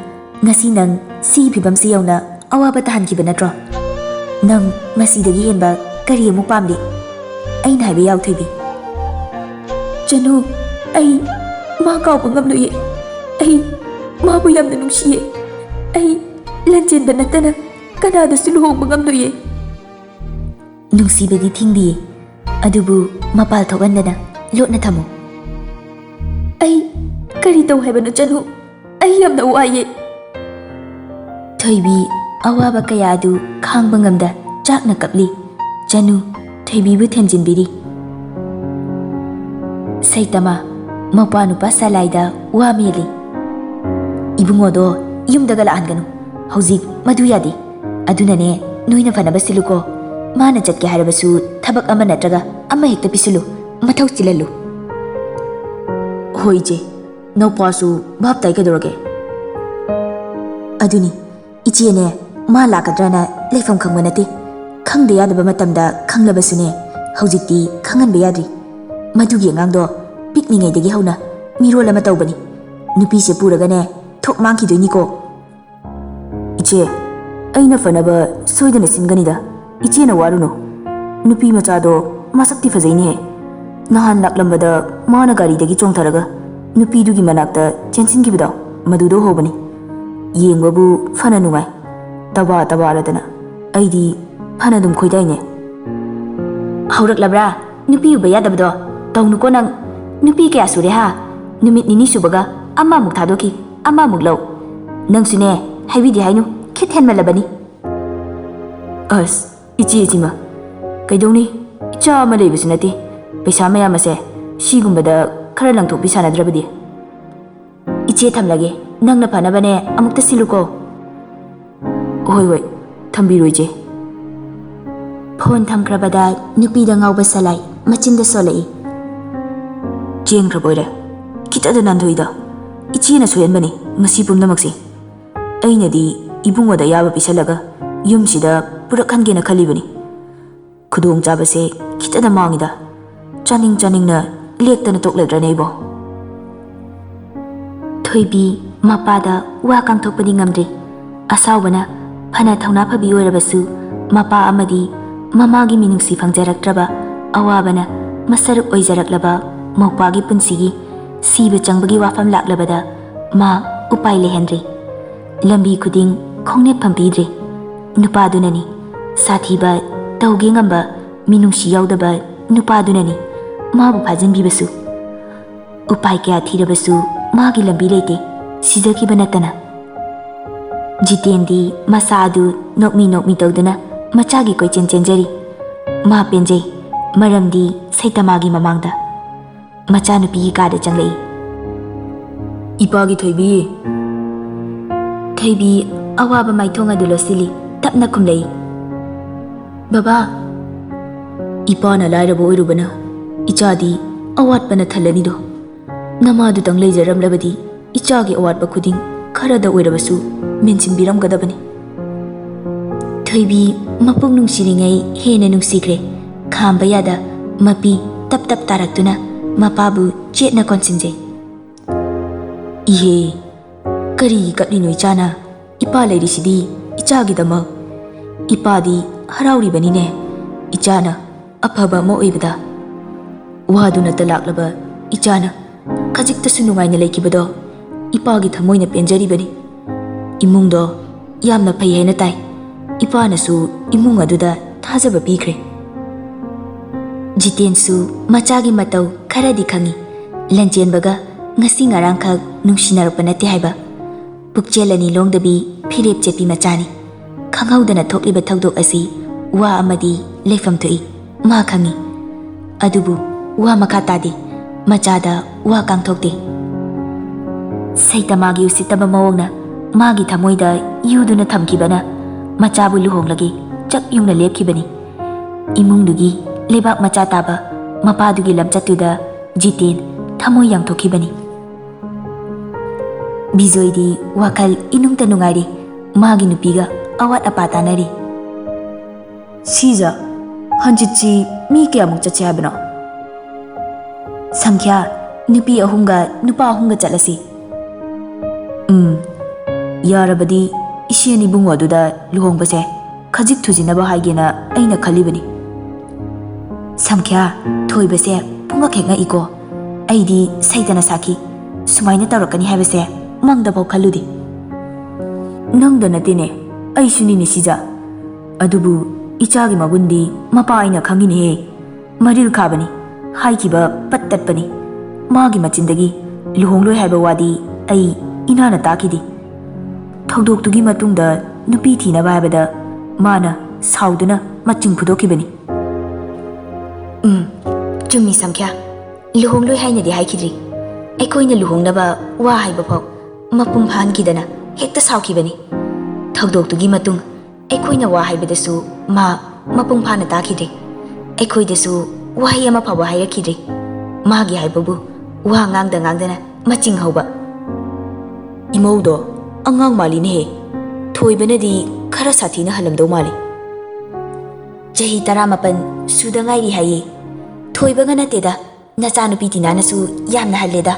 ꯉꯁꯤ ꯅꯪ ꯁꯤꯒꯤ ꯐꯤꯕꯝꯁꯤ ꯌꯧꯅ ꯑꯋꯥꯕ ꯇꯥꯍꯟꯈꯤꯕ ꯅꯠꯇ꯭ꯔꯣ? ꯅꯪ ꯃꯁꯤꯗꯒꯤ ꯍꯦꯟꯕ ꯀꯔꯤ ꯑꯃꯨꯛ ꯄꯥꯝꯂꯤ? ꯑꯩꯅ ꯍꯥꯏꯕ ꯌꯥꯎ ꯊꯣꯏꯕꯤ"꯫ "ꯆꯅꯨ, ꯑꯩ"꯫ ꯃꯥ ꯀꯥꯎꯕ ꯉꯝꯂꯣꯏꯌꯦ꯫ ꯑꯩ ꯃꯥꯕꯨ ꯌꯥꯝꯅ ꯅꯨꯡꯁꯤꯌꯦ꯫ ꯑꯩ ꯂꯟꯆꯦꯟꯕ ꯅꯠꯇꯅ ꯀꯅꯥꯗꯁꯨ ꯂꯨꯍꯣꯡꯕ ꯉꯝꯂꯣꯏꯌꯦ꯫ ꯅꯨꯡꯁꯤꯕꯗꯤ ꯊꯤꯡꯗꯤꯌꯦ, ꯑꯗꯨꯕꯨ ꯃꯄꯥꯜ ꯊꯣꯛꯍꯟꯗꯅ ꯂꯣꯠꯅ ꯊꯝꯃꯨ꯫ ꯑꯩ ꯀꯔꯤ ꯇꯧ ꯍꯥꯏꯕꯅꯣ ꯆꯅꯨ? ꯑꯩ ꯌꯥꯝꯅ ꯋꯥꯏꯌꯦ꯫ ꯊꯣꯏꯕꯤ ꯑꯋꯥꯕ ꯀꯌꯥ ꯑꯗꯨ ꯈꯥꯡꯕ ꯉꯝꯗ ꯆꯥꯛꯅ ꯀꯞꯂꯤ꯫ ꯆꯅꯨ ꯊꯣꯏꯕꯤꯕꯨ ꯊꯦꯝꯖꯤꯟꯕꯤꯔꯤ꯫ ꯁꯩꯇꯃꯥ, ꯃꯧꯄ꯭ꯋꯥ ꯅꯨꯄꯥ ꯁꯂꯥꯏꯗ ꯋꯥ ꯃꯦꯜꯂꯤ꯫ ꯏꯕꯨꯡꯉꯣꯗꯣ ꯌꯨꯝꯗꯒ ꯂꯥꯛꯍꯟꯒꯅꯨ꯫ ꯍꯧꯖꯤꯛ ꯃꯗꯨ ꯌꯥꯗꯦ꯫ ꯑꯗꯨꯅꯅꯦ, ꯅꯣꯏꯅ ꯐꯅꯕ ꯁꯤꯜꯂꯨꯀꯣ꯫ ꯃꯥꯅ ꯆꯠꯀꯦ ꯍꯥꯏꯔꯕꯁꯨ ꯊꯕꯛ ꯑꯃ ꯅꯠꯇ꯭ꯔꯒ ꯑꯃ ꯍꯦꯛꯇ ꯄꯤꯁꯤꯜꯂꯨ, ꯃꯊꯧ ꯆꯤꯜꯍꯜꯂꯨ꯫ ꯍꯣꯏ ꯏꯆꯦ, ꯅꯧꯄ꯭ꯋꯥꯁꯨ ꯚꯥꯞ ꯇꯥꯏ ꯀꯩꯗꯧꯔꯒꯦ? ꯑꯗꯨꯅꯤ, ꯏꯆꯦꯅꯦ, ꯃꯥ ꯂꯥꯛꯀꯗ꯭ꯔꯅ ꯂꯩꯐꯝ ꯈꯪꯕ ꯅꯠꯇꯦ꯫ ꯈꯪꯗ ꯌꯥꯗꯕ ꯃꯇꯝꯗ ꯈꯪꯂꯕꯁꯨꯅꯦ, ꯍꯧꯖꯤꯛꯇꯤ ꯈꯪꯍꯟꯕ ꯌꯥꯗ꯭ꯔꯤ꯫ ꯃꯗꯨꯒꯤ ꯑꯉꯥꯡꯗꯣ ꯄꯤꯛꯂꯤꯉꯩꯗꯒꯤ ꯍꯧꯅ ꯃꯤꯔꯣꯜ ꯑꯃ ꯇꯧꯕꯅꯤ꯫ ꯅꯨꯄꯤꯁꯦ ꯄꯨꯔꯒꯅꯦ, ꯊꯣꯛ ꯃꯥꯡꯈꯤꯗꯣꯏꯅꯤꯀꯣ꯫ ꯏꯆꯦ, ꯑꯩꯅ ꯐꯅꯕ ꯁꯣꯏꯗꯅ ꯁꯤꯟꯒꯅꯤꯗ꯫ ꯏꯆꯦꯅ ꯋꯥꯔꯨꯅꯨ꯫ ꯅꯨꯄꯤ ꯃꯆꯥꯗꯣ ꯃꯁꯛꯇꯤ ꯐꯖꯩꯅꯦ꯫ ꯅꯍꯥꯟ ꯂꯥꯛꯂꯝꯕꯗ ꯃꯥꯅ ꯒꯥꯔꯤꯗꯒꯤ ꯆꯣꯡꯊꯔꯒ ꯅꯨꯄꯤꯗꯨꯒꯤ ꯃꯅꯥꯛꯇ ꯆꯦꯟꯁꯤꯟꯈꯤꯕꯗꯣ, ꯃꯗꯨꯗ ꯎꯍꯧꯕꯅꯤ꯫ ꯌꯦꯡꯕꯕꯨ ꯐꯅ ꯅꯨꯡꯉꯥꯏ꯫ ꯇꯕꯥ ꯇꯕꯥꯔꯗꯅ꯫ ꯑꯩꯗꯤ ꯐꯅ ꯑꯗꯨꯝ ꯈꯣꯏꯗꯥꯏꯅꯦ꯫ ꯍꯧꯔꯛꯂꯕ꯭ꯔꯥ? ꯅꯨꯄꯤ ꯎꯕ ꯌꯥꯗꯕꯗꯣ ꯇꯧꯅꯨꯀꯣ ꯅꯪ꯫ ꯅꯨꯄꯤ ꯀꯌꯥ ꯁꯨꯔꯦ ꯍꯥ? ꯅꯨꯃꯤꯠ ꯅꯤꯅꯤ ꯁꯨꯕꯒ ꯑꯃꯃꯨꯛ ꯊꯥꯗꯣꯛꯈꯤ, ꯑꯃꯃꯨꯛ ꯂꯧ꯫ ꯅꯪꯁꯨꯅꯦ, ꯍꯥꯏꯕꯤꯗꯦ ꯍꯥꯏꯅꯨ, ꯈꯤꯠ ꯍꯦꯟꯃꯜꯂꯕꯅꯤ꯫ ꯑꯁ, ꯏꯆꯦ ꯏꯆꯤꯃ, ꯀꯩꯗꯧꯅꯤ? ꯏꯆꯥ ꯑꯃ ꯂꯩꯕꯁꯨ ꯅꯠꯇꯦ꯫ ꯄꯩꯁꯥ ꯃꯌꯥꯝ ꯑꯁꯦ ꯁꯤꯒꯨꯝꯕꯗ ꯈꯔ ꯂꯪꯊꯣꯛꯄꯤ ꯁꯥꯟꯅꯗ꯭ꯔꯕꯗꯤ꯫ ꯏꯆꯦ ꯊꯝꯂꯒꯦ, ꯅꯪꯅ ꯐꯅꯕꯅꯦ ꯑꯃꯨꯛꯇ ꯁꯤꯜꯂꯨꯀꯣ꯫ ꯍꯣꯏ ꯍꯣꯏ, ꯊꯝꯕꯤꯔꯣ ꯏꯆꯦ꯫ ꯐꯣꯟ ꯊꯝꯈ꯭ꯔꯕꯗ ꯅꯨꯄꯤꯗ ꯉꯥꯎꯕ ꯁꯂꯥꯏ ꯃꯆꯤꯟꯗ ꯁꯣꯜꯂꯛꯏ꯫ ꯆꯦꯟꯈ꯭ꯔꯕ ꯑꯣꯏꯔꯦ꯫ ꯈꯤꯇꯗ ꯅꯥꯟꯊꯣꯛꯏꯗ꯫ ꯏꯆꯦꯅ ꯁꯣꯏꯍꯟꯕꯅꯤ ꯃꯁꯤ ꯄꯨꯝꯅꯃꯛꯁꯦ꯫ ꯑꯩꯅꯗꯤ ꯏꯕꯨꯡꯉꯣꯗ ꯑꯌꯥꯕ ꯄꯤꯁꯜꯂꯒ ꯌꯨꯝꯁꯤꯗ ꯄꯨꯔꯛꯍꯟꯒꯦꯅ ꯈꯜꯂꯤꯕꯅꯤ꯫ ꯈꯨꯗꯣꯡꯆꯥꯕꯁꯦ ꯈꯤꯇꯗ ꯃꯥꯡꯉꯤꯗ꯫ ꯆꯥꯅꯤꯡ ꯆꯥꯅꯤꯡꯅ ꯂꯦꯛꯇꯅ ꯇꯣꯛꯂꯗ꯭ꯔꯅꯦ ꯑꯩꯕꯣ? ꯊꯣꯏꯕꯤ ꯃꯄꯥꯗ ꯋꯥ ꯀꯥꯡꯊꯣꯛꯄꯗꯤ ꯉꯝꯗ꯭ꯔꯤ꯫ ꯑꯁꯥꯎꯕꯅ ꯐꯅ ꯊꯧꯅꯥ ꯐꯕꯤ ꯑꯣꯏꯔꯕꯁꯨ, ꯃꯄꯥ ꯑꯃꯗꯤ ꯃꯃꯥꯒꯤ ꯃꯤꯅꯨꯡꯁꯤ ꯐꯪꯖꯔꯛꯇ꯭ꯔꯕ ꯑꯋꯥꯕꯅ ꯃꯁꯔꯨꯛ ꯑꯣꯏꯖꯔꯛꯂꯕ ꯃꯧꯄ꯭ꯋꯥꯒꯤ ꯄꯨꯟꯁꯤꯒꯤ ꯁꯤꯕ ꯆꯪꯕꯒꯤ ꯋꯥꯐꯝ ꯂꯥꯛꯂꯕꯗ ꯃꯥ ꯎꯄꯥꯏ ꯂꯩꯍꯟꯗ꯭ꯔꯦ꯫ ꯂꯝꯕꯤ ꯈꯨꯗꯤꯡ ꯈꯣꯡꯅꯦꯠꯐꯝ ꯄꯤꯗ꯭ꯔꯦ꯫ ꯅꯨꯄꯥꯗꯨꯅꯅꯤ, ꯁꯥꯊꯤꯕ, ꯇꯧꯒꯦ ꯉꯝꯕ, ꯃꯤꯅꯨꯡꯁꯤ ꯌꯥꯎꯗꯕ ꯅꯨꯄꯥꯗꯨꯅꯅꯤ ꯃꯥꯕꯨ ꯐꯥꯖꯤꯟꯕꯤꯕꯁꯨ꯫ ꯎꯄꯥꯏ ꯀꯌꯥ ꯊꯤꯔꯕꯁꯨ ꯃꯥꯒꯤ ꯂꯝꯕꯤ ꯂꯩꯇꯦ, ꯁꯤꯖꯈꯤꯕ ꯅꯠꯇꯅ꯫ ꯖꯤꯇꯦꯟꯗꯤ ꯃꯁꯥ ꯑꯗꯨ ꯅꯣꯛꯃꯤ ꯅꯣꯛꯃꯤ ꯇꯧꯗꯨꯅ ꯃꯆꯥꯒꯤ ꯀꯣꯏꯆꯦꯟ ꯆꯦꯟꯖꯔꯤ꯫ ꯃꯥ ꯄꯦꯟꯖꯩ, ꯃꯔꯝꯗꯤ ꯁꯩꯇꯃꯥꯒꯤ ꯃꯃꯥꯡꯗ ꯃꯆꯥꯅꯨꯄꯤꯒꯤ ꯀꯥꯗ ꯆꯪꯂꯛꯏ꯫ "ꯏꯄꯥꯒꯤ ꯊꯣꯏꯕꯤ!" ꯊꯣꯏꯕꯤ ꯑꯋꯥꯕ ꯃꯥꯏꯊꯣꯡ ꯑꯗꯨ ꯂꯣꯠꯁꯤꯜꯂꯤ, ꯇꯞꯅ ꯈꯨꯝꯂꯛꯏ, "ꯕꯕꯥ!" "ꯏꯄꯥꯅ ꯂꯥꯏꯔꯕ ꯑꯣꯏꯔꯨꯕꯅ ꯏꯆꯥꯗꯤ ꯑꯋꯥꯠꯄꯅ ꯊꯜꯂꯅꯤꯗꯣ꯫ ꯅꯃꯥꯗꯨꯇꯪ ꯂꯩꯖꯔꯝꯂꯕꯗꯤ ꯏꯆꯥꯒꯤ ꯑꯋꯥꯠꯄ ꯈꯨꯗꯤꯡ ꯈꯔꯗ ꯑꯣꯏꯔꯕꯁꯨ ꯃꯦꯟꯁꯤꯟꯕꯤꯔꯝꯒꯗꯕꯅꯤ꯫" ꯊꯣꯏꯕꯤ ꯃꯄꯨꯛ ꯅꯨꯡꯁꯤꯔꯤꯉꯩ ꯍꯦꯟꯅ ꯅꯨꯡꯁꯤꯈ꯭ꯔꯦ꯫ ꯈꯥꯝꯕ ꯌꯥꯗ ꯃꯄꯤ ꯇꯞ ꯇꯞ ꯇꯥꯔꯛꯇꯨꯅ ꯃꯄꯥꯕꯨ ꯆꯦꯠꯅ ꯀꯣꯟꯁꯤꯟꯖꯩ꯫ "ꯏꯍꯦ, ꯀꯔꯤꯒꯤ ꯀꯞꯂꯤꯅꯣ ꯏꯆꯥꯅ? ꯏꯄꯥ ꯂꯩꯔꯤꯁꯤꯗꯤ ꯏꯆꯥꯒꯤꯗꯃꯛ꯫ ꯏꯄꯥꯗꯤ ꯍꯔꯥꯎꯔꯤꯕꯅꯤꯅꯦ, ꯏꯆꯥꯅ ꯑꯐꯕ ꯑꯃ ꯑꯣꯏꯕꯗ꯫ ꯋꯥꯗꯨꯅꯇ ꯂꯥꯛꯂꯕ ꯏꯆꯥꯅ ꯈꯖꯤꯛꯇꯁꯨ ꯅꯨꯡꯉꯥꯏꯅ ꯂꯩꯈꯤꯕꯗꯣ ꯏꯄꯥꯒꯤ ꯊꯃꯣꯏꯅ ꯄꯦꯟꯖꯔꯤꯕꯅꯤ꯫ ꯏꯃꯨꯡꯗꯣ ꯌꯥꯝꯅ ꯐꯩ ꯍꯥꯏꯅ ꯇꯥꯏ꯫ ꯏꯄꯥꯅꯁꯨ ꯏꯃꯨꯡ ꯑꯗꯨꯗ ꯊꯥꯖꯕ ꯄꯤꯈ꯭ꯔꯦ꯫" ꯖꯤꯇꯦꯟꯁꯨ ꯃꯆꯥꯒꯤ ꯃꯇꯧ ꯈꯔꯗꯤ ꯈꯪꯏ꯫ ꯂꯟꯆꯦꯟꯕꯒ ꯉꯁꯤ ꯉꯔꯥꯡꯈꯛ ꯅꯨꯡꯁꯤꯅꯔꯛꯄ ꯅꯠꯇꯦ ꯍꯥꯏꯕ꯫ ꯄꯨꯛꯆꯦꯜ ꯑꯅꯤ ꯂꯣꯡꯗꯕꯤ ꯐꯤꯔꯦꯞ ꯆꯦꯠꯄꯤ ꯃꯆꯥꯅꯤ꯫ ꯈꯪꯍꯧꯗꯅ ꯊꯣꯛꯂꯤꯕ ꯊꯧꯗꯣꯛ ꯑꯁꯤ ꯋꯥ ꯑꯃꯗꯤ ꯂꯩꯐꯝ ꯊꯣꯛꯏ, ꯃꯥ ꯈꯪꯏ꯫ ꯑꯗꯨꯕꯨ ꯋꯥ ꯃꯈꯥ ꯇꯥꯗꯦ, ꯃꯆꯥꯗ ꯋꯥ ꯀꯥꯡꯊꯣꯛꯇꯦ꯫ ꯁꯩꯇꯃꯥꯒꯤ ꯎꯁꯤꯠꯇꯕ ꯃꯑꯣꯡꯅ ꯃꯥꯒꯤ ꯊꯃꯣꯏꯗ ꯌꯨꯗꯨꯅ ꯊꯝꯈꯤꯕꯅ ꯃꯆꯥꯕꯨ ꯂꯨꯍꯣꯡꯂꯒꯦ ꯆꯞ ꯌꯨꯡꯅ ꯂꯦꯞꯈꯤꯕꯅꯤ꯫ ꯏꯃꯨꯡꯗꯨꯒꯤ ꯂꯩꯕꯥꯛ ꯃꯆꯥ ꯇꯥꯕ ꯃꯄꯥꯗꯨꯒꯤ ꯂꯝꯆꯠꯇꯨꯗ ꯖꯤꯇꯦꯟ ꯊꯃꯣꯏ ꯌꯥꯡꯊꯣꯛꯈꯤꯕꯅꯤ꯫ ꯕꯤꯖꯣꯏꯗꯤ ꯋꯥꯈꯜ ꯏꯅꯨꯡꯇ ꯅꯨꯡꯉꯥꯏꯔꯤ꯫ ꯃꯥꯒꯤ ꯅꯨꯄꯤꯒ ꯑꯋꯥꯠ ꯑꯄꯥ ꯇꯥꯟꯅꯔꯤ꯫ "ꯁꯤꯖ, ꯍꯟꯖꯤꯠꯁꯤ ꯃꯤ ꯀꯌꯥꯃꯨꯛ ꯆꯠꯁꯦ ꯍꯥꯏꯕꯅꯣ?" "ꯁꯪꯈ꯭ꯌꯥ, ꯅꯨꯄꯤ ꯑꯍꯨꯝꯒ ꯅꯨꯄꯥ ꯑꯍꯨꯝꯒ ꯆꯠꯂꯁꯤ꯫" "ꯎꯝ, ꯌꯥꯔꯕꯗꯤ ꯏꯆꯦ ꯏꯕꯨꯡꯉꯣ ꯑꯗꯨꯗ ꯂꯨꯍꯣꯡꯕꯁꯦ ꯈꯖꯤꯛ ꯊꯨꯖꯤꯟꯅꯕ ꯍꯥꯏꯒꯦꯅ ꯑꯩꯅ ꯈꯜꯂꯤꯕꯅꯤ꯫" ꯁꯪꯈ꯭ꯌꯥ, ꯊꯣꯏꯕꯁꯦ ꯄꯨꯡꯉꯛ ꯍꯦꯛ ꯉꯛꯏꯀꯣ꯫ ꯑꯩꯗꯤ ꯁꯩꯇꯅ ꯁꯥꯈꯤ꯫ ꯁꯨꯃꯥꯏꯅ ꯇꯧꯔꯛꯀꯅꯤ ꯍꯥꯏꯕꯁꯦ ꯃꯪꯗꯐꯥꯎ ꯈꯜꯂꯨꯗꯦ꯫ ꯅꯪꯗ ꯅꯠꯇꯦꯅꯦ, ꯑꯩꯁꯨꯅꯤꯅꯦ ꯁꯤꯖ꯫ ꯑꯗꯨꯕꯨ ꯏꯆꯥꯒꯤ ꯃꯒꯨꯟꯗꯤ ꯃꯄꯥ ꯑꯩꯅ ꯈꯪꯉꯤꯅꯦꯍꯦ꯫ ꯃꯔꯤꯜ ꯈꯥꯕꯅꯤ, ꯍꯥꯏꯈꯤꯕ ꯄꯠ ꯇꯠꯄꯅꯤ꯫ ꯃꯥꯒꯤ ꯃꯆꯤꯟꯗꯒꯤ ꯂꯨꯍꯣꯡꯂꯣꯏ ꯍꯥꯏꯕ ꯋꯥꯗꯤ ꯑꯩ ꯏꯅꯥꯅ ꯇꯥꯈꯤꯗꯦ꯫ ꯊꯧꯗꯣꯛꯇꯨꯒꯤ ꯃꯇꯨꯡꯗ ꯅꯨꯄꯤ ꯊꯤꯅꯕ ꯍꯥꯏꯕꯗ ꯃꯥꯅ ꯁꯥꯎꯗꯨꯅ ꯃꯆꯤꯡ ꯐꯨꯗꯣꯛꯈꯤꯕꯅꯤ꯫ ꯎꯝ, ꯆꯨꯝꯃꯤ ꯁꯝꯈ꯭ꯌꯥ꯫ ꯂꯨꯍꯣꯡꯂꯣꯏ ꯍꯥꯏꯅꯗꯤ ꯍꯥꯏꯈꯤꯗ꯭ꯔꯤ꯫ ꯑꯩꯈꯣꯏꯅ ꯂꯨꯍꯣꯡꯅꯕ ꯋꯥ ꯍꯥꯏꯕ ꯐꯥꯎ ꯃꯄꯨꯡ ꯐꯥꯍꯟꯈꯤꯗꯅ ꯍꯦꯛꯇ ꯁꯥꯎꯈꯤꯕꯅꯤ꯫ ꯊꯧꯗꯣꯛꯇꯨꯒꯤ ꯃꯇꯨꯡ ꯑꯩꯈꯣꯏꯅ ꯋꯥ ꯍꯥꯏꯕꯗꯁꯨ ꯃꯥ ꯃꯄꯨꯡ ꯐꯥꯅ ꯇꯥꯈꯤꯗ꯭ꯔꯦ꯫ ꯑꯩꯈꯣꯏꯗꯁꯨ ꯋꯥꯍꯩ ꯑꯃ ꯐꯥꯎꯕ ꯍꯥꯏꯔꯛꯈꯤꯗ꯭ꯔꯦ꯫ ꯃꯥꯒꯤ ꯍꯥꯏꯕꯕꯨ ꯋꯥ ꯉꯥꯡꯗ ꯉꯥꯡꯗꯅ ꯃꯆꯤꯡ ꯍꯧꯕ꯫ ꯏꯃꯧꯗꯣ ꯑꯉꯥꯡ ꯃꯥꯜꯂꯤꯅꯦꯍꯦ꯫ ꯊꯣꯏꯕꯅꯗꯤ ꯈꯔ ꯁꯥꯊꯤꯅ ꯍꯜꯂꯝꯗꯧ ꯃꯥꯜꯂꯤ꯫ ꯆꯍꯤ ꯇꯔꯥꯃꯥꯄꯟ ꯁꯨꯗ ꯉꯥꯏꯔꯤ ꯍꯥꯏꯌꯦ꯫ ꯊꯣꯏꯕꯒ ꯅꯠꯇꯦꯗ, ꯅꯆꯥꯅꯨꯄꯤ ꯇꯤꯅꯥꯅꯁꯨ ꯌꯥꯝꯅ ꯍꯜꯂꯦꯗ꯫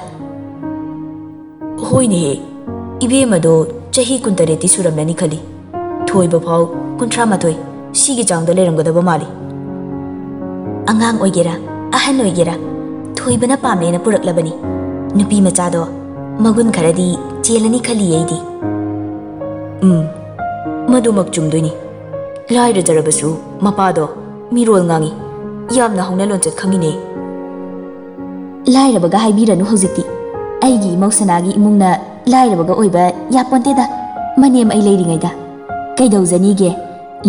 ꯍꯣꯏꯅꯦꯍꯦ, ꯏꯕꯦꯝꯃꯗꯣ ꯆꯍꯤ ꯀꯨꯟꯇꯔꯦꯠꯇꯤ ꯁꯨꯔꯝꯂꯅꯤ ꯈꯜꯂꯤ꯫ ꯊꯣꯏꯕ ꯐꯥꯎ ꯀꯨꯟꯊ꯭ꯔꯥ ꯃꯥꯊꯣꯏ, ꯁꯤꯒꯤ ꯆꯥꯡꯗ ꯂꯩꯔꯝꯒꯗꯕ ꯃꯥꯜꯂꯤ꯫ ꯑꯉꯥꯡ ꯑꯣꯏꯒꯦꯔꯥ, ꯑꯍꯟ ꯑꯣꯏꯒꯦꯔꯥ, ꯊꯣꯏꯕꯅ ꯄꯥꯝꯃꯦꯅ ꯄꯨꯔꯛꯂꯕꯅꯤ꯫ ꯅꯨꯄꯤ ꯃꯆꯥꯗꯣ ꯃꯒꯨꯟ ꯈꯔꯗꯤ ꯆꯦꯜꯂꯅꯤ ꯈꯜꯂꯤ ꯑꯩꯗꯤ꯫ ꯎꯝ, ꯃꯗꯨꯃꯛ ꯆꯨꯝꯗꯣꯏꯅꯤ꯫ ꯂꯥꯏꯔꯖꯔꯕꯁꯨ ꯃꯄꯥꯗꯣ ꯃꯤꯔꯣꯜ ꯉꯥꯡꯏ꯫ ꯌꯥꯝꯅ ꯍꯧꯅ ꯂꯣꯟꯆꯠ ꯈꯪꯏꯅꯦ꯫ ꯂꯥꯏꯔꯕꯒ ꯍꯥꯏꯕꯤꯔꯅꯨ ꯍꯧꯖꯤꯛꯇꯤ꯫ ꯑꯩꯒꯤ ꯏꯃꯧ ꯁꯅꯥꯒꯤ ꯏꯃꯨꯡꯅ ꯂꯥꯏꯔꯕꯒ ꯑꯣꯏꯕ ꯌꯥꯄꯣꯟꯇꯦꯗ, ꯃꯅꯦꯝ ꯑꯩ ꯂꯩꯔꯤꯉꯩꯗ꯫ ꯀꯩꯗꯧꯖꯅꯤꯒꯦ?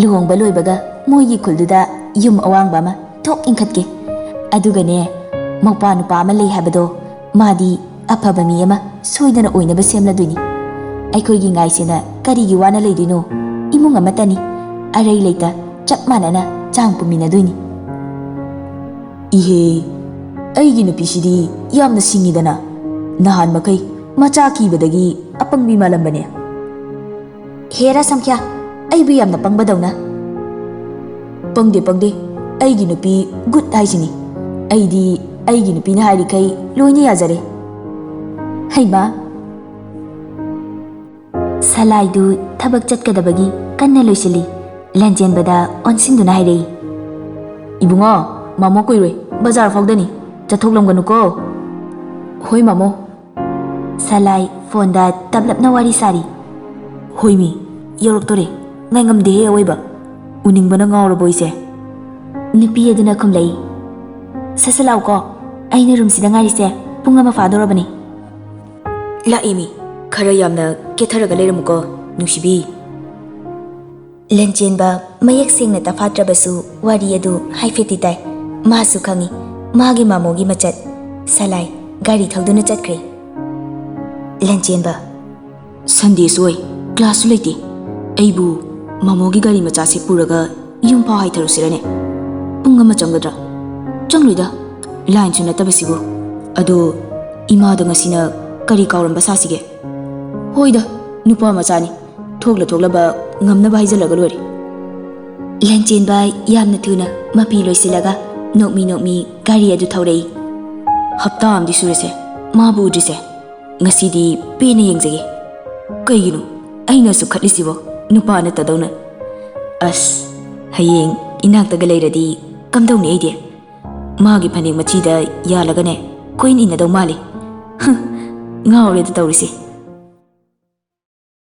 ꯂꯨꯍꯣꯡꯕ ꯂꯣꯏꯕꯒ ꯃꯣꯏꯒꯤ ꯈꯨꯜꯗꯨꯗ ꯌꯨꯝ ꯑꯋꯥꯡꯕ ꯑꯃ ꯊꯣꯛ ꯏꯟꯈꯠꯀꯦ꯫ ꯑꯗꯨꯒꯅꯦ, ꯃꯧꯄ꯭ꯋꯥ ꯅꯨꯄꯥ ꯑꯃ ꯂꯩ ꯍꯥꯏꯕꯗꯣ, ꯃꯥꯗꯤ ꯑꯐꯕ ꯃꯤ ꯑꯃ ꯁꯣꯏꯗꯅ ꯑꯣꯏꯅꯕ ꯁꯦꯝꯂꯗꯣꯏꯅꯤ꯫ ꯑꯩꯈꯣꯏꯒꯤ ꯉꯥꯏꯁꯦꯅ ꯀꯔꯤꯒꯤ ꯋꯥꯅ ꯂꯩꯗꯣꯏꯅꯣ? ꯏꯃꯨꯡ ꯑꯃꯠꯇꯅꯤ, ꯑꯔꯩ ꯂꯩꯇ ꯆꯞ ꯃꯥꯟꯅꯅ ꯆꯥꯡ ꯄꯨꯃꯤꯟꯅꯗꯣꯏꯅꯤ꯫ ꯏꯍꯦ, ꯑꯩꯒꯤ ꯅꯨꯄꯤꯁꯤꯗꯤ ꯌꯥꯝꯅ ꯁꯤꯡꯉꯤꯗꯅ꯫ ꯅꯍꯥꯟ ꯃꯈꯩ ꯃꯆꯥ ꯀꯤꯕꯗꯒꯤ ꯑꯄꯪꯕꯤ ꯃꯥꯜꯂꯝꯕꯅꯦ꯫ ꯍꯦꯔꯥ ꯁꯝꯈ꯭ꯌꯥ, ꯑꯩꯕꯨ ꯌꯥꯝꯅ ꯄꯪꯕꯗꯧꯅ꯫ ꯄꯪꯗꯦ, ꯄꯪꯗꯦ, ꯑꯩꯒꯤ ꯅꯨꯄꯤ ꯒꯨꯠ ꯍꯥꯏꯁꯤꯅꯤ꯫ ꯑꯩꯗꯤ ꯑꯩꯒꯤ ꯅꯨꯄꯤꯅ ꯍꯥꯏꯔꯤꯈꯩ ꯂꯣꯏꯅ ꯌꯥꯖꯔꯦ꯫ ꯍꯩꯃꯥ! ꯁꯂꯥꯏꯗꯨ ꯊꯕꯛ ꯆꯠꯀꯗꯕꯒꯤ ꯀꯟꯅ ꯂꯣꯏꯁꯤꯜꯂꯤ꯫ ꯂꯟꯖꯦꯟꯕꯗ ꯑꯣꯟꯁꯤꯟꯗꯨꯅ ꯍꯥꯏꯔꯛꯏ, "ꯏꯕꯨꯡꯉꯣ, ꯃꯥꯃꯣ ꯀꯨꯏꯔꯣꯏ, ꯕꯖꯥꯔ ꯐꯥꯎꯗꯅꯤ, ꯆꯠꯊꯣꯛꯂꯝꯒꯅꯨꯀꯣ"꯫ "ꯍꯣꯏ, ꯃꯥꯃꯣ꯫" ꯁꯂꯥꯏ ꯐꯣꯟꯗ ꯇꯞꯂꯞꯅ ꯋꯥꯔꯤ ꯁꯥꯔꯤ꯫ "ꯍꯣꯏꯃꯤ, ꯌꯧꯔꯛꯇꯣꯔꯦ꯫ ꯉꯥꯏꯉꯝꯗꯦꯍꯦ ꯑꯋꯣꯏꯕ꯫ ꯎꯅꯤꯡꯕꯅ ꯉꯥꯎꯔꯕꯣ ꯑꯩꯁꯦ?" ꯅꯨꯄꯤ ꯑꯗꯨꯅ ꯈꯨꯝꯂꯛꯏ꯫ "ꯁꯠ ꯁꯠ ꯂꯥꯛꯎꯀꯣ, ꯑꯩꯅ ꯔꯨꯝꯁꯤꯗ ꯉꯥꯏꯔꯤꯁꯦ ꯄꯨꯡ ꯑꯃ ꯐꯥꯗꯧꯔꯕꯅꯤ꯫" "ꯂꯥꯛꯏꯃꯤ, ꯈꯔ ꯌꯥꯝꯅ ꯀꯦꯊꯔꯒ ꯂꯩꯔꯝꯃꯨꯀꯣ, ꯅꯨꯡꯁꯤꯕꯤ꯫" ꯂꯟꯆꯦꯟꯕ ꯃꯌꯦꯛ ꯁꯦꯡꯅ ꯇꯥꯐꯥꯠꯇ꯭ꯔꯕꯁꯨ ꯋꯥꯔꯤ ꯑꯗꯨ ꯍꯥꯏꯐꯦꯠꯇꯤ ꯇꯥꯏ꯫ ꯃꯥꯁꯨ ꯈꯪꯏ ꯃꯥꯒꯤ ꯃꯥꯃꯣꯒꯤ ꯃꯆꯠ꯫ ꯁꯂꯥꯏ ꯒꯥꯔꯤ ꯊꯧꯗꯨꯅ ꯆꯠꯈ꯭ꯔꯦ꯫ ꯂꯟꯆꯦꯟꯕ, "ꯁꯟꯗꯦꯁꯨ ꯑꯣꯏ, ꯀ꯭ꯂꯥꯁꯁꯨ ꯂꯩꯇꯦ꯫ ꯑꯩꯕꯨ ꯃꯥꯃꯣꯒꯤ ꯒꯥꯔꯤ ꯃꯆꯥꯁꯦ ꯄꯨꯔꯒ ꯌꯨꯝ ꯐꯥꯎ ꯍꯥꯏꯊꯔꯨꯁꯤꯔꯅꯦ? ꯄꯨꯡ ꯑꯃ ꯆꯪꯒꯗ꯭ꯔꯥ?" "ꯆꯪꯂꯣꯏꯗ, ꯂꯥꯏꯟꯁꯨ ꯅꯠꯇꯕꯁꯤꯕꯨ꯫ ꯑꯗꯣ ꯏꯃꯥꯗ ꯉꯁꯤꯅ ꯀꯔꯤ ꯀꯥꯎꯔꯝꯕ ꯁꯥꯁꯤꯒꯦ? ꯍꯣꯏꯗ, ꯅꯨꯄꯥ ꯃꯆꯥꯅꯤ, ꯊꯣꯛꯂ ꯊꯣꯛꯂꯕ ꯉꯝꯅꯕ ꯍꯥꯏꯖꯜꯂꯒ ꯂꯣꯏꯔꯦ꯫" ꯂꯟꯆꯦꯟꯕ ꯌꯥꯝꯅ ꯊꯨꯅ ꯃꯄꯤ ꯂꯣꯏꯁꯤꯜꯂꯒ ꯅꯣꯛꯃꯤ ꯅꯣꯛꯃꯤ ꯒꯥꯔꯤ ꯑꯗꯨ ꯊꯧꯔꯛꯏ꯫ "ꯍꯞꯇꯥ ꯑꯃꯗꯤ ꯁꯨꯔꯁꯦ ꯃꯥꯕꯨ ꯎꯗ꯭ꯔꯤꯁꯦ꯫ ꯉꯁꯤꯗꯤ ꯄꯦꯟꯅ ꯌꯦꯡꯖꯒꯦ꯫ ꯀꯩꯒꯤꯅꯣ ꯑꯩꯅ ꯑꯁꯨꯛ ꯈꯠꯂꯤꯁꯤꯕꯣ, ꯅꯨꯄꯥ ꯅꯠꯇꯗꯧꯅ? ꯑꯁ, ꯍꯌꯦꯡ ꯏꯅꯥꯛꯇꯒ ꯂꯩꯔꯗꯤ ꯀꯝꯗꯧꯅꯤ ꯑꯩꯗꯤ? ꯃꯥꯒꯤ ꯐꯅꯦꯛ ꯃꯆꯤꯗ ꯌꯥꯜꯂꯒꯅꯦ ꯀꯣꯏꯟ ꯏꯟꯅꯗꯧ ꯃꯥꯜꯂꯤ꯫ ꯍ, ꯉꯥꯎꯔꯦꯗ ꯇꯧꯔꯤꯁꯦ꯫